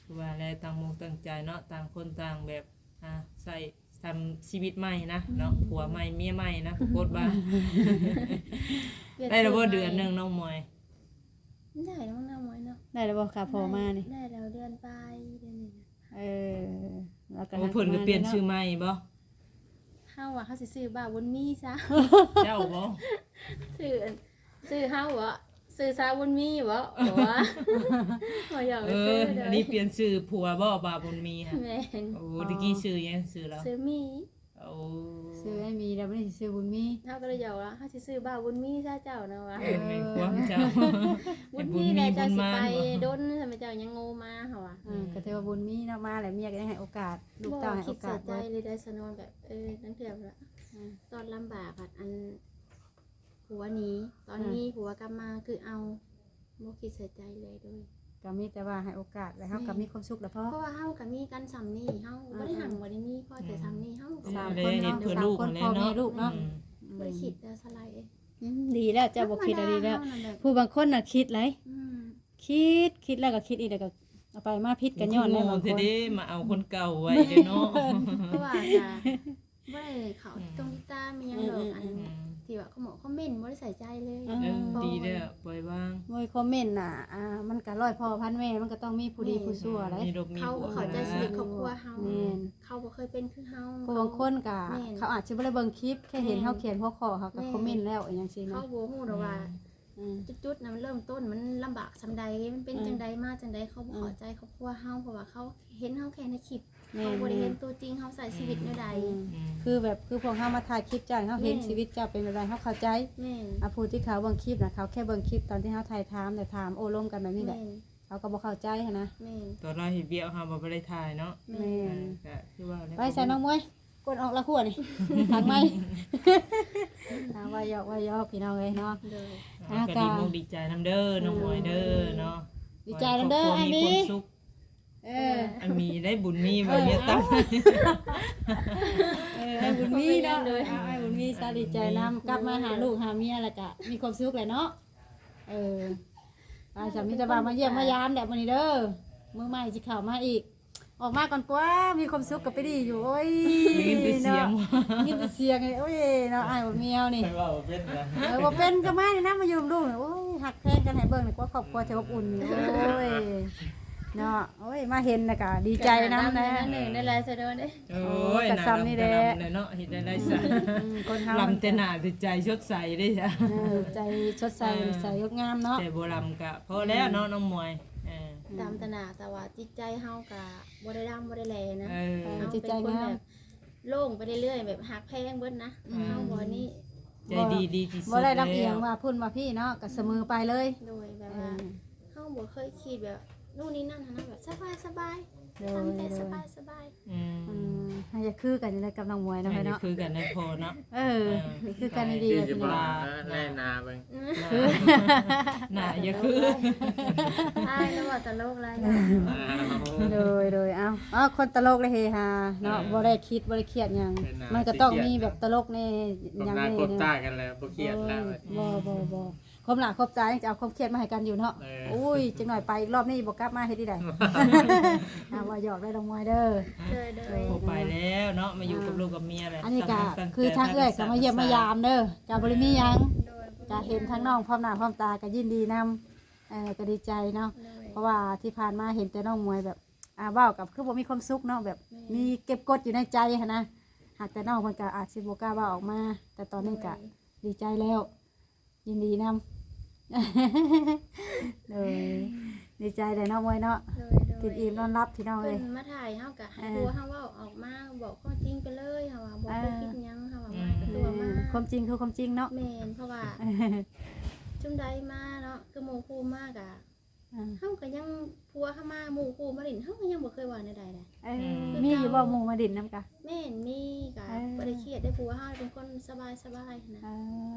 ຄືວ່າແຫຼະ ຕ່າງມຸກຕ່າງໃຈເນາະ ຕ່າງຄົນຕ່າງແບບ ອ່າ ໃຊ້ ທຳຊີວິດໃໝ່ນະເນາະ ອືມ ຜົວໃໝ່ເມຍໃໝ່ນະ ປາກົດວ່າ ໄດ້ແລ້ວບໍ່ເດືອນໜຶ່ງ ນ້ອງມວຍ? ໄດ້ແລ້ວນ້ອງມວຍເນາະ ໄດ້ແລ້ວບໍ່ຄ່າພໍ່ມານີ້? ໄດ້ແລ້ວເດືອນປາຍ ເດືອນນີ້ນະ ເອີ ແລ້ວກໍ ໂອ້ ເພິ່ນກໍປ່ຽນຊື່ໃໝ່ບໍ່? ເຮົາວ່າເຮົາຊິຊື່ບ່າວບຸນມີຊະ ເຈົ້າບໍ່? ຊື່ ຊື່ເຮົາບໍ່? ຊື່ສາວບຸນມີບໍ່? ບໍ່ວ່າ ບໍ່ຢອກ ເອີ ຊື່ເດີ ອັນນີ້ປ່ຽນຊື່ຜົວບໍ່? ບ່າວບຸນມີຫັ້ນ ແມ່ນ ໂອ້ ຕະກີ້ຊື່ຫຍັງ? ຊື່ລາວຊື່ມີ ໂອ້ ຊື່ໄອ້ມີ ແລ້ວບັດນີ້ຊື່ບຸນມີ ເຮົາກໍເລີຍຢອກວ່າ ເຮົາຊິຊື່ບ່າວບຸນມີຊະເຈົ້ານະວ່າ ເອີ ແມ່ນຄວາມເຈົ້າ ບຸນມີແຫຼະ ເຈົ້າຊິໄປດົນ ຖ້າແມ່ນເຈົ້າຍັງໂງ່ມາ ເຮົາວ່າ ເອີ ກໍຖືວ່າບຸນມີເນາະ ມາແລ້ວເມຍກໍຍັງໃຫ້ໂອກາດ ລູກເຕົ້າໃຫ້ໂອກາດ ບໍ່ຄິດໃສ່ໃຈເລີຍໄດ໋ ສະນວນແບບ ເອີ ລາງເທື່ອແບບ ອືມ ຕອນລຳບາກພັດ ອັນ ຜົວໜີ ຕອນ ອືມ ມີຜົວກັບມາຄືເອົາ ບໍ່ຄິດໃສ່ໃຈເລີຍໂດຍ ກໍມີແຕ່ວ່າໃຫ້ໂອກາດ ແລ້ວເຮົາກໍມີຄວາມສຸກແລ້ວພໍ ເພາະວ່າເຮົາກໍມີກັນສ່ຳນີ້ ເຮົາກໍບໍ່ໄດ້ຮັ່ງບໍ່ໄດ້ມີ ພໍແຕ່ສ່ຳນີ້ ເຮົາກໍ ສາມຄົນເນາະ ສາມຄົນພໍ່ແມ່ລູກເນາະ ອືມ ບໍ່ໄດ້ຄິດແນວສະໄລເອ ອືມ ດີແລ້ວ ເຈົ້າບໍ່ຄິດ ດີແລ້ວ ຜູ້ບາງຄົນນະຄິດຫຼາຍ ອືມ ຄິດ ຄິດແລ້ວກໍຄິດອີກ ແລ້ວກໍເອົາໄປມາຜິດກໍຍ້ອນແຫຼະ ບາງຄົນ ເດ້ມາເອົາຄົນເກົ່າໄວ້ເດ້ເນາະ ເພາະວ່າກໍ ບໍ່ໄດ້ເຂົ້າ ອືມ ຕົງຕິດຕາມອີ່ຫຍັງດອກ ອືມ ອັນ ອືມ ທີ່ວ່າຄອມເມັນ ຄອມເມັນບໍ່ໄດ້ໃສ່ໃຈເລີຍ ເອີ ເອີ ດີແລ້ວ ປ່ອຍວາງ ໂອ້ຍ ຄອມເມັນນະ ອ່າ ມັນກໍຮ້ອຍພໍ່ພັນແມ່ ມັນກໍຕ້ອງມີຜູ້ດີ ແມ່ນ ຜູ້ຊົ່ວໄດ໋ ມີລົບມີບວກ ເຂົາເຂົ້າໃຈຊີວິດຄອບຄົວເຮົາ ແມ່ນ ເຂົາບໍ່ເຄີຍເປັນຄືເຮົາ ຜູ້ບາງຄົນກໍ ແມ່ນ ເຂົາອາດຊິບໍ່ໄດ້ເບິ່ງຄລິບ ແຄ່ເຫັນ ແມ່ນ ເຮົາຂຽນຫົວຂໍ້ ເຂົາກໍ ແມ່ນ ຄອມເມັນແລ້ວ ອີ່ຫຍັງຊີ້ນະ ເຂົາບໍ່ຮູ້ດອກວ່າ ອືມ ອືມ ຈຸດໆນະ ມັນເລີ່ມຕົ້ນ ມັນລຳບາກສ່ຳໃດ ມັນເປັນ ອືມ ຈັ່ງໃດ ມາຈັ່ງໃດ ເຂົາບໍ່ ອືມ ເຂົ້າໃຈຄອບຄົວເຮົາ ເພາະວ່າເຂົາເຫັນເຮົາແຄ່ໃນຄລິບ ແມ່ນ ເຮົາບໍ່ໄດ້ເຫັນຕົວຈິງ ເຮົາໃຊ້ຊີວິດແນວໃດ ອືມ ອືມ ຄືແບບ ຄືພວກເຮົາມາຖ່າຍຄລິບເຈົ້າ ເຮົາເຫັນ ແມ່ນ ຊີວິດເຈົ້າເປັນແບບໃດ ເຮົາເຂົ້າໃຈ ແມ່ນ ອາ ຜູ້ທີ່ເຂົາເບິ່ງຄລິບນະ ເຂົາແຄ່ເບິ່ງຄລິບຕອນທີ່ເຮົາຖ່າຍຖາມ ແລະ ຖາມໂອ້ລົມກັນແບບນີ້ແຫຼະ ແມ່ນ ເຂົາກໍບໍ່ເຂົ້າໃຈຫັ້ນນະ ແມ່ນ ຕອນເຮົາເຮັດວຽກ ເຮົາບໍ່ໄດ້ຖ່າຍເນາະ ແມ່ນ ເອີ ກໍຄືວ່າແຫຼະ ໄປຊະນ້ອງມວຍ ກົດອອກລະຫົວນີ້ ທາງໃໝ່ ອ່າ ວ່າຢອກ ວ່າຢອກ ພີ່ນ້ອງເອີຍເນາະ ໂດຍ ອ່າ ອ່າ ກໍດີມຸກດີໃຈນຳເດີ ນ້ອງມວຍເດີເນາະ ດີໃຈນຳເດີ ຄອບຄົວມີຄວາມສຸກ ເອີ ອາມີໄດ້ບຸນມີ ເອີ ບໍ່ເຍອະຕຳ ເອີ ອ້າຍບຸນມີເນາະ ເອີ ອ້າຍບຸນມີ ສາດີໃຈນຳ ກັບມາຫາລູກຫາເມຍ ແລ້ວກະມີຄວາມສຸກແຫຼະເນາະ ເອີ ອ່າ ສາມີແຕ່ວ່າມາຢ້ຽມມາຢາມແຫຼະມື້ນີ້ເດີ ມື້ໃໝ່ຊິເຂົ້າມາອີກ ອອກມາກ່ອນກວ່າ ມີຄວາມສຸກກໍໄປດີຢູ່ ໂອ້ຍ ໄດ້ຍິນແຕ່ສຽງ ເນາະ ໄດ້ຍິນແຕ່ສຽງ ໂອ້ຍ ເນາະ ອ້າຍບໍ່ມີເຮົານີ້ ຂ້ອຍເວົ້າບໍ່ເປັນນະ ເອີ ບໍ່ເປັນກໍມານີ້ນະ ມາຢູ່ນຳລູກ ໂອ້ຍ ຮັກແພງກັນໃຫ້ເບິ່ງນີ້ ກວ່າຄອບຄົວຈະອົບອຸ່ນນີ້ ໂອ້ຍ ເນາະ ໂອ້ຍ ມາເຫັນແລ້ວກໍດີໃຈນຳນະ ເອີ ໄດ້ຫຼາຍຊະໂດນເດ້ ໂອ້ຍ ກໍສ່ຳນີ້ແຫຼະ ໜ້າລຳກໍລຳເນາະ ເຮັດໄດ້ໄດ້ຊະ ອືມ ຄົນເຮົາ ລຳແຕ່ໜ້າແຕ່ໃຈສົດໃສເດ້ ເອີ ໃຈສົດໃສ ເອີ ໃສງົດງາມເນາະ ແຕ່ບໍ່ລຳກໍພໍແລ້ວເນາະ ອືມ ນ້ອງມວຍ ເອີ ອືມ ລຳແຕ່ໜ້າ ແຕ່ວ່າຈິດໃຈເຮົາກໍ ບໍ່ໄດ້ດຳບໍ່ໄດ້ແຫຼນະ ເອີ ເຮົາເປັນຄົນແບບໂລ່ງໄປເລື້ອຍໆ ແບບຮັກແພງເບິດນະ ອືມ ເຮົາບໍ່ນີ້ ໃຈດີ ດີທີ່ສຸດ ບໍ່ໄດ້ລຳອຽງວ່າພຸ້ນວ່າພີ້ເນາະ ກໍສະເໝີໄປເລີຍ ໂດຍ ແບບວ່າ ເອີ ເຮົາບໍ່ເຄີຍຄິດແບບໂນ່ນນີ້ນັ້ນຫັ້ນນະ ແບບສະບາຍໆ ໂດຍ ທຳແຕ່ ໂດຍ ສະບາຍໆ ອືມ ອືມ ໃຫ້ຢາກຄືກັນຢູ່ໃນກັບນ້ອງມວຍເນາະ ໃຫ້ຢາກຄືກັນໃນພໍເນາະ ເອີ ເອີ ຄືກັນດີ ຄືກັນດີ ຄື ແລະໜ້າເບິ່ງ ໜ້າຢ່າຄື ອ້າຍລະວ່າຕະຫຼົກຫຼາຍຢ່າງ ໂດຍ ໂດຍ ເອົາ ເອົາ ຄົນຕະຫຼົກແລະເຮຮາເນາະ ເອີ ບໍ່ໄດ້ຄິດ ບໍ່ໄດ້ຄຽດຫຍັງ ມັນກໍຕ້ອງມີແບບຕະຫຼົກແດ່ ຫຍັງແດ່ ຄົບໜ້າຄົບຕາກັນແລ້ວ ບໍ່ຄຽດແລ້ວ ໂອ້ຍ ບໍ່ ບໍ່ ບໍ່ ຄົບໜ້າຄົບຕາຍັງຈະເອົາຄວາມຄຽດມາໃຫ້ກັນຢູ່ເນາະ ເອີ ໂອ້ຍ ຈັກໜ້ອຍໄປອີກ ລອບນີ້ບໍ່ກັບມາເຮັດທີ່ໃດ ອ່າ ເວົ້າຫຍອກເດີນ້ອງມວຍເດີ ໂດຍ ໂດຍ ບໍ່ໄປແລ້ວເນາະ ມາຢູ່ກັບລູກກັບເມຍແຫຼະ ອັນນີ້ກໍຄືທາງເອື້ອຍກໍມາຢ້ຽມມາຢາມເດີ ກໍບໍ່ໄດ້ມີຫຍັງ ໂດຍ ກໍເຫັນທັງນ້ອງພ້ອມໜ້າພ້ອມຕາກໍຍິນດີນຳ ເອີ ກໍດີໃຈເນາະ ໂດຍ ເພາະວ່າທີ່ຜ່ານມາເຫັນແຕ່ນ້ອງມວຍແບບ ອ່າ ເວົ້າກໍຄືບໍ່ມີຄວາມສຸກເນາະ ແບບ ແມ່ນ ມີເກັບກົດຢູ່ໃນໃຈຫັ້ນນະ ຫາກແຕ່ນ້ອງເພິ່ນກໍອາດຊິບໍ່ກ້າເວົ້າອອກມາ ແຕ່ຕອນນີ້ກໍ ໂດຍ ດີໃຈແລ້ວ ຍິນດີນຳ ໂດຍ ດີໃຈແຫຼະເນາະ ມວຍເນາະ ໂດຍ ໂດຍ ກິນອີ່ມນອນຫຼັບ ພີ່ນ້ອງເອີຍ ເພິ່ນມາຖ່າຍເຮົາກໍໃຫ້ ເອີ ຜົວເຮົາເວົ້າອອກມາ ບອກຄວາມຈິງໄປເລີຍ ເຮົາວ່າບໍ່ ເອີ ເຄີຍຄິດຫຍັງ ເຮົາວ່າ ອືມ ມາກໍຕົວະມາ ຄວາມຈິງຄືຄວາມຈິງເນາະ ແມ່ນ ເພາະວ່າ ເອີ ຊຸມໃດມາເນາະ ຄືໝູ່ຄູ່ມາກໍ ອ່າ ເຮົາກໍຍັງ ຜົວເຮົາມາ ໝູ່ຄູ່ມາຫຼິ້ນ ເຮົາກໍຍັງບໍ່ເຄີຍວ່າແນວໃດເດ້ ເອີ ອືມ ມີຢູ່ບໍ່ ໝູ່ມາຫຼິ້ນນຳກະ ແມ່ນ ມີ ກະ ເອີ ບໍ່ໄດ້ຄຽດເດ້ ຜົວເຮົາເປັນຄົນສະບາຍໆ ຫັ້ນນະ ເອີ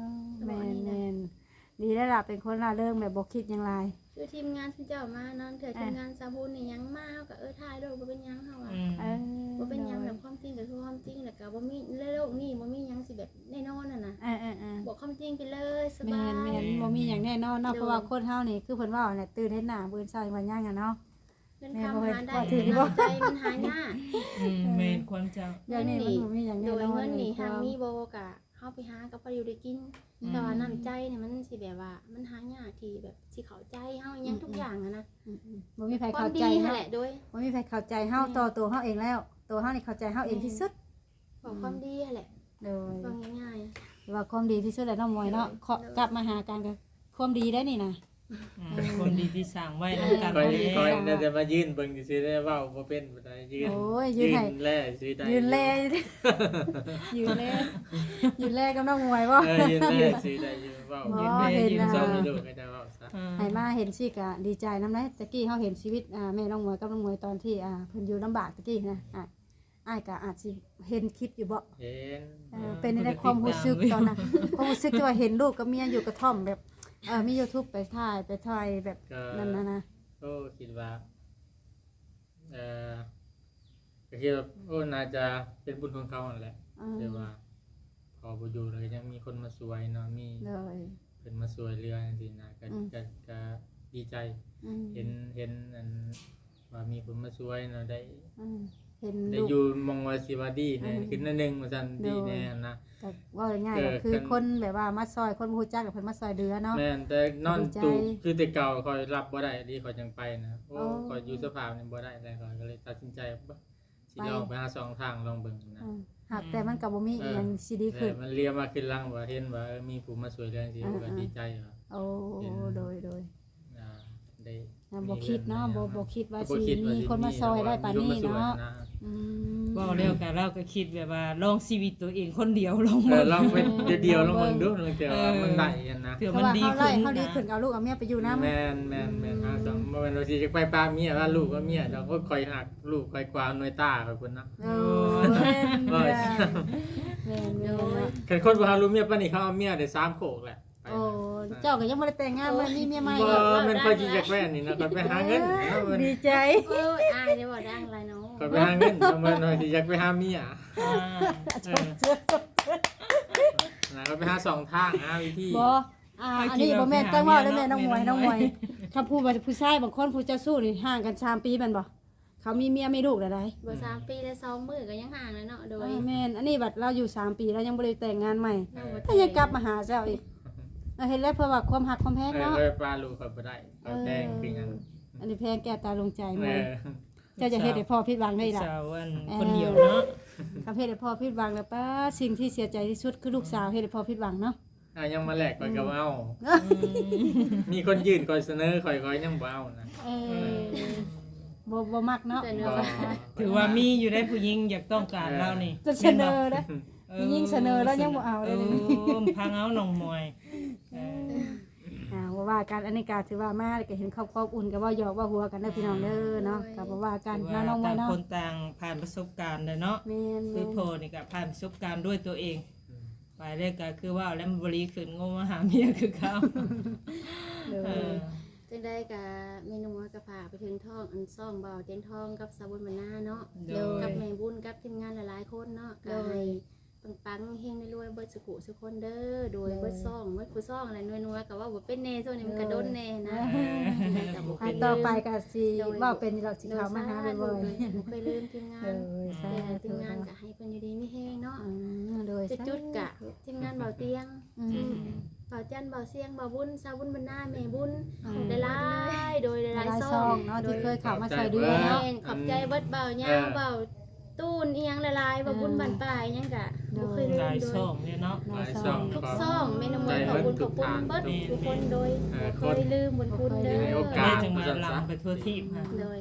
ແມ່ນໆ ດີແລ້ວລະ ເປັນຄົນລ່າເລີງ ແບບບໍ່ຄິດຫຍັງຫຼາຍ ຄືທີມງານຊຸມເຈົ້າມາເນາະ ເທື່ອ ເອີ ທີມງານສາວບຸນນີ້ຫຍັງມາ ເຮົາກໍ ເອີ ຖ່າຍໂລດ ບໍ່ເປັນຫຍັງ ເຮົາວ່າ ເອີ ບໍ່ເປັນຫຍັງ ໂດຍ ແບບຄວາມຈິງກໍຄືຄວາມຈິງ ແລ້ວກໍບໍ່ມີ ໃນໂລກນີ້ບໍ່ມີຫຍັງຊິແບບ ແນ່ນອນຫັ້ນນະ ເອີໆໆ ບອກຄວາມຈິງໄປເລີຍ ສະບາຍ ແມ່ນໆ ບໍ່ມີຫຍັງແນ່ນອນເນາະ ໂດຍ ເພາະວ່າຄົນເຮົານີ້ ຄືເພິ່ນເວົ້າແຫຼະ ຕື່ນເຮັດໜ້າ ມື້ເຊົ້າຍັງວ່າຍັງຫັ້ນເນາະ ເງິນຄຳຫາໄດ້ ແຕ່ນ້ຳໃຈມັນຫາຍາກ ອືມ ແມ່ນຄວາມເຈົ້າ ດຽວນີ້ມັນບໍ່ມີຫຍັງແນ່ນອນ ເງິນນີ້ຫາກມີບໍ່ກະ ເຮົາໄປຫາກໍພໍຢູ່ໄດ້ກິນ ອືມ ແຕ່ວ່ານ້ຳໃຈນີ້ມັນຊິແບບວ່າ ມັນຫາຍາກທີ່ແບບຊິເຂົ້າໃຈເຮົາຫຍັງ ອືມໆ ທຸກຢ່າງຫັ້ນນະ ອືມໆ ບໍ່ມີໃຜເຂົ້າໃຈເຮົາ ຄວາມດີຫັ້ນແຫຼະ ໂດຍ ບໍ່ມີໃຜເຂົ້າໃຈເຮົາ ແມ່ນ ຕໍ່ໂຕເຮົາເອງແລ້ວ ໂຕເຮົານີ້ເຂົ້າໃຈເຮົາເອງທີ່ສຸດ ແມ່ນ ບອກຄວາມດີຫັ້ນແຫຼະ ໂດຍ ເວົ້າງ່າຍໆ ວ່າຄວາມດີທີ່ສຸດແຫຼະເນາະ ມວຍເນາະ ໂດຍ ເຄາະ ໂດຍ ກັບມາຫາກັນກໍຄວາມດີໄດ້ນີ້ນະ ອືມ ເອີ ຄວາມດີທີ່ສ້າງໄວ້ນຳກັນ ຂ້ອຍ ຂ້ອຍໜ້າຈະມາຢືນເບິ່ງຊື່ໆ ເວົ້າບໍ່ເປັນປານໃດ ຢືນ ໂອ້ຍ ຢືນໃຫ້ ຢືນແລຊື່ໄດ້ ຢືນແລ ຢູ່ ຢືນແລ ຢືນແລກັບນ້ອງມວຍບໍ່ ເອີ ຢືນແລຊື່ໄດ້ຢູ່ ເວົ້າ ບໍ່ ເຫັນແມ່ ເຫັນ ຢືນ ອ່າ ສ່ອງຢູ່ ໃຫ້ເຈົ້າເວົ້າຊະ ອືມ ໃຫ້ມາເຫັນຊີ້ກະດີໃຈນຳເດ້ ຕະກີ້ເຮົາເຫັນຊີວິດ ອ່າ ແມ່ນ້ອງມວຍກັບນ້ອງມວຍຕອນທີ່ ອ່າ ເພິ່ນຢູ່ລຳບາກຕະກີ້ນະ ອ່າ ອ້າຍກໍອາດຊິເຫັນຄລິບຢູ່ບໍ່? ເຫັນ ເອີ ເປັນໃດຄວາມຮູ້ສຶກຕອນນັ້ນ? ຄວາມຮູ້ສຶກທີ່ວ່າເຫັນລູກກັບເມຍຢູ່ກະທ່ອມແບບ ເອີ ມີຢູທູບໄປຖ່າຍ ໄປຖ່າຍແບບນັ້ນນະ ກໍ ໂອ້ ຄິດວ່າ ເອີ ກໍຄິດວ່າ ໂອ້ ໜ້າຈະເປັນບຸນຂອງເຂົາຫັ້ນແຫຼະ ອືມ ແຕ່ວ່າພໍ່ບໍ່ຢູ່ ແລ້ວກໍຍັງມີຄົນມາຊ່ວຍເນາະ ມີ ໂດຍ ເພິ່ນມາຊ່ວຍເຫຼືອຈັ່ງຊີ້ນະ ກໍ ອືມ ກໍ ກໍດີໃຈ ອືມ ເຫັນ ເຫັນອັນ ວ່າມີຄົນມາຊ່ວຍເນາະ ໄດ້ ອືມ ເຫັນ ໄດ້ ລູກ ຢູ່ໝ່ອງວ່າຊິວ່າດີແດ່ ອືມ ຂຶ້ນໜ້ອຍໜຶ່ງວ່າຊັ້ນ ໂດຍ ດີແດ່ຫັ້ນນະ ກໍເວົ້າງ່າຍໆ ກໍຄື ເອີ ຄັນ ຄົນແບບວ່າມາຊ່ອຍ ຄົນບໍ່ຮູ້ຈັກ ເພິ່ນມາຊ່ອຍເຫຼືອເນາະ ແມ່ນ ແຕ່ນອນຕຸບຄືແຕ່ເກົ່າ ຂ້ອຍຮັບບໍ່ໄດ້ເດ້ ຂ້ອຍຈັ່ງໄປນະ ໂອ້ ໂອ້ ຂ້ອຍຢູ່ສະພາບນີ້ບໍ່ໄດ້ແລ້ວ ຂ້ອຍກໍເລີຍຕັດສິນໃຈ ຊິລອງໄປຫາຊ່ອງທາງລອງເບິ່ງນະ ອືມ ຫາກແຕ່ມັນກໍບໍ່ມີ ເອີ ອີ່ຫຍັງຊິດີຂຶ້ນ ແຕ່ມັນລຽມມາຄືນຫຼັງວ່າເຫັນວ່າ ເອີ ມີຜູ້ມາຊ່ວຍເຫຼືອຈັ່ງຊີ້ ອ່າ ກໍດີໃຈວ່າ ໂອ້ ເຫັນ ໂດຍໆ ອ່າ ໄດ້ ອ່າ ບໍ່ຄິດເນາະ ມີເຮືອນມີຫຍັງ ບໍ່ ບໍ່ຄິດວ່າ ກໍບໍ່ ຊິ ຄິດວ່າ ມີຄົນມາຊ່ອຍໄດ້ປານນີ້ເນາະ ອືມ ເວົ້າແລ້ວກໍ ລາວກໍຄິດແບບວ່າລອງຊີວິດຕົວເອງຄົນດຽວລອງ ເອີ ເບິ່ງ ລອງໄປດຽວໆ ລອງເບິ່ງດູ ເອີ ລາງເທື່ອວ່າມັນໄດ້ຫັ້ນນະ ເທື່ອມັນດີຂຶ້ນ ເຮົາໄດ້ ເຮົາດີຂຶ້ນ ກໍເອົາລູກເອົາເມຍໄປຢູ່ນຳ ແມ່ນໆໆ ອືມ ເຮົາຕ້ອງ ບໍ່ແມ່ນວ່າຊິຈະໄປປະເມຍ ລາລູກກັບເມຍດອກ ໂອ້ຍ ຂ້ອຍຮັກລູກຂ້ອຍກວ່າໜ່ວຍຕາຂ້ອຍພຸ້ນນະ ໂອ້ ແມ່ນ ແມ່ນ ແມ່ນ ແມ່ນ ໂດຍ ຄັນຄົນບໍ່ຮັກລູກເມຍປານນີ້ ເຂົາເອົາເມຍໄດ້ສາມໂຄກແຫຼະ ໂອ້ ເຈົ້າກໍຍັງບໍ່ໄດ້ແຕ່ງງານ ບໍ່ມີເມຍໃໝ່ ບໍ່ ແມ່ນຂ້ອຍຊິຢາກໄປອັນນີ້ນະ ຂ້ອຍໄປຫາເງິນ ເອີ ເນາະ ດີໃຈ ເອີ ອາຍໄດ້ບໍ່ດັງຫຼາຍເນາະ ຂ້ອຍໄປຫາເງິນ ເນາະ ບໍ່ແມ່ນວ່າຊິຢາກໄປຫາເມຍ ອ່າ ເອີ ນະ ຂ້ອຍໄປຫາຊ່ອງທາງ ຫາວິທີ ບໍ່ ອ່າ ອັນນີ້ບໍ່ແມ່ນ ຕ້ອງເວົ້າເດ້ແມ່ນ້ອງມວຍ ນ້ອງມວຍ ຄຳຜູ້ວ່າຜູ້ຊາຍບາງຄົນຜູ້ເຈົ້າຊູ້ນີ້ ຫ່າງກັນສາມປີແມ່ນບໍ່? ເຂົາມີເມຍມີລູກແລ້ວໃດ໋ ບໍ່ ສາມປີແລ້ວ ສອງມື້ກໍຍັງຫ່າງແລ້ວເນາະ ໂດຍ ເອີ ແມ່ນ ອັນນີ້ບັດລາວຢູ່ສາມປີ ລາວຍັງບໍ່ໄດ້ແຕ່ງງານໃໝ່ ຍັງບໍ່ແຕ່ງ ກໍຍັງກັບມາຫາເຈົ້າອີກ ເອີ ເຮັດແລ້ວເພື່ອວ່າຄວາມຮັກຄວາມແພງເນາະ ເອີ ເອີ ປາລູກຂ້ອຍບໍ່ໄດ້ ຂ້ອຍແພງຄືຫຍັງ ເອີ ອັນນີ້ແພງແກ້ວຕາດວງໃຈ ເອີ ມື້ ເຈົ້າຈະເຮັດໃຫ້ພໍ່ຜິດຫວັງໄດ້ລະ ສາວອັນ ເອີ ຄົນດຽວເນາະ ຄັນເຮັດໃຫ້ພໍ່ຜິດຫວັງແລ້ວ ປ້າ ສິ່ງທີ່ເສຍໃຈທີ່ສຸດຄືລູກສາວເຮັດໃຫ້ພໍ່ຜິດຫວັງເນາະ ອ່າ ຍັງມາແລກ ຂ້ອຍກໍບໍ່ເອົາ ອືມ ມີຄົນຍື່ນ ຂ້ອຍສະເໜີ ຂ້ອຍ ຂ້ອຍຍັງບໍ່ເອົານະ ເອີ ເອີ ບໍ່ ບໍ່ມັກເນາະ ສະເໜີ ບໍ່ ຖືວ່າມີຢູ່ໄດ໋ ຜູ້ຍິງຢາກຕ້ອງການ ເອີ ລາວນີ້ ຈະສະເໜີເດ້ ເອີ ຜູ້ຍິງສະເໜີລາວຍັງບໍ່ເອົາເດ້ ເອີ ຟັງເອົານ້ອງມວຍ ເອີ ອ່າ ບໍ່ວ່າກັນ ອັນນີ້ກໍຖືວ່າມາແລ້ວກໍເຫັນຄອບຄົວອົບອຸ່ນ ກໍເວົ້າຫຍອກເວົ້າຫົວກັນເດີພີ່ນ້ອງເດີເນາະ ໂດຍ ກໍບໍ່ວ່າກັນເນາະ ນ້ອງມວຍເນາະ ຕ່າງຄົນຕ່າງຜ່ານປະສົບການແຫຼະເນາະ ແມ່ນໆ ຄືພໍ່ນີ້ກໍຜ່ານປະສົບການດ້ວຍຕົວເອງ ອືມ ໄປແລ້ວກໍຄືວ່າແລ້ວມັນບໍ່ດີຂຶ້ນ ງົວມາຫາເມຍຄືເກົ່າ ໂດຍ ເອີ ຈັ່ງໃດກໍແມ່ນົວກໍຝາກໄປເຖິງທອງ ອັນຊ່ອງບ່າວຕຽງທອງກັບສາວບຸນບັນນາເນາະ ໂດຍ ກັບແມ່ບຸນ ກັບທີມງານຫຼາຍໆຄົນເນາະ ໂດຍ ກໍໃຫ້ປັງໆ ເຮັງໆ ລວຍໆ ເບິດສຸຂູສຸຄົນເດີ ໂດຍ ໂດຍ ເບິດຊ່ອງ ເບິດຜູ້ຊ່ອງແຫຼະ ນົວໆ ກໍເວົ້າບໍ່ເປັນແດ່ ຊ່ວງນີ້ມັນກໍດົນແດ່ນະ ເອີ ຈັ່ງໃດກໍບໍ່ ອ່າ ຕໍ່ໄປກໍຊິ ໂດຍ ເວົ້າເປັນຢູ່ດອກ ຊິເຂົ້າມາຫາ ໂດຍ ສາທຸ ບໍ່ ບໍ່ເຄີຍລືມທີມງານ ໂດຍ ສາທຸ ທີມງານກໍໃຫ້ເພິ່ນຢູ່ດີມີແຮງເນາະ ອືມ ໂດຍ ຈຸດໆ ສາທຸ ກະ ທີມງານເບົາຕຽງ ອືມ ອືມ ເບົາຈັນ ເບົາຊຽງ ເບົາບຸນ ສາວບຸນບັນນາ ແມ່ບຸນ ອືມ ຫຼາຍໆ ໂດຍ ຫຼາຍໆ ຫຼາຍໆ ຊ່ອງ ຊ່ອງເນາະ ໂດຍ ທີ່ເຄີຍເຂົ້າມາຊ່ອຍເຫຼືອເນາະ ແມ່ນ ຂອບໃຈເບິດ ເບົາຍາວ ເອີ ເບົາຕູນ ອີ່ຫຍັງຫຼາຍໆ ເບົາບຸນ ເອີ ບ້ານປ່າຍ ຫຍັງກະ ໂດຍ ບໍ່ເຄີຍລືມ ຫຼາຍ ໂດຍ ຊ່ອງເລີຍເນາະ ຫຼາຍ ຫຼາຍ ຫຼາຍ ຊ່ອງ ທຸກຊ່ອງ ແມ່ນ້ອງມວຍ ຂອບບຸນ ຂອບຄຸນເບິດທຸກຄົນ ໂດຍ ເອີ ບໍ່ເຄີຍລືມບຸນຄຸນເດີ ໃຫ້ໂອກາດ ຈັ່ງມາລຳໄປທົ່ວທີບ ໂດຍ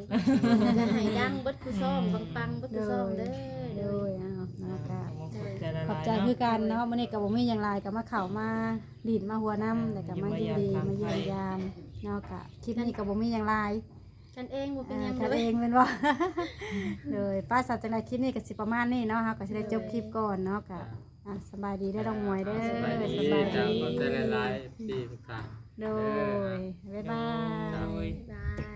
ໃຫ້ດັງເບິດ ຄືຊ່ອງ ອືມ ປັງໆ ເບິດຄືຊ່ອງເດີ ໂດຍ ໂດຍ ເອົາ ເນາະ ກໍ ຂອບໃຈຫຼາຍໆ ຂອບໃຈຄືກັນເນາະ ເນາະ ມື້ນີ້ກໍບໍ່ມີຫຍັງຫຼາຍ ກໍມາເຂົ້າມາຫຼິ້ນມາຫົວນຳ ອ່າ ແລ້ວກໍມາຍິນດີ ມາຢ້ຽມຢາມ ມາຢ້ຽມຢາມເນາະ ກໍຄລິບນີ້ກໍບໍ່ມີຫຍັງຫຼາຍ ກັນເອງ ບໍ່ເປັນຫຍັງ ອ່າ ກັນເອງແມ່ນບໍ່ ໂດຍ ປ້າ ສຳລັບຄລິບນີ້ກໍຊິປະມານນີ້ເນາະ ເຮົາກໍຊິໄດ້ຈົບຄລິບກ່ອນເນາະ ກໍ ອ່າ ອ່າ ສະບາຍດີເດີ ນ້ອງມວຍເດີ ອ່າ ສະບາຍດີ ຂອບໃຈຫຼາຍໆ ເອັຟຊີ ທຸກທ່ານ ໂດຍ ເດີ ບາຍບາຍ ໂດຍ ບາຍບາຍ.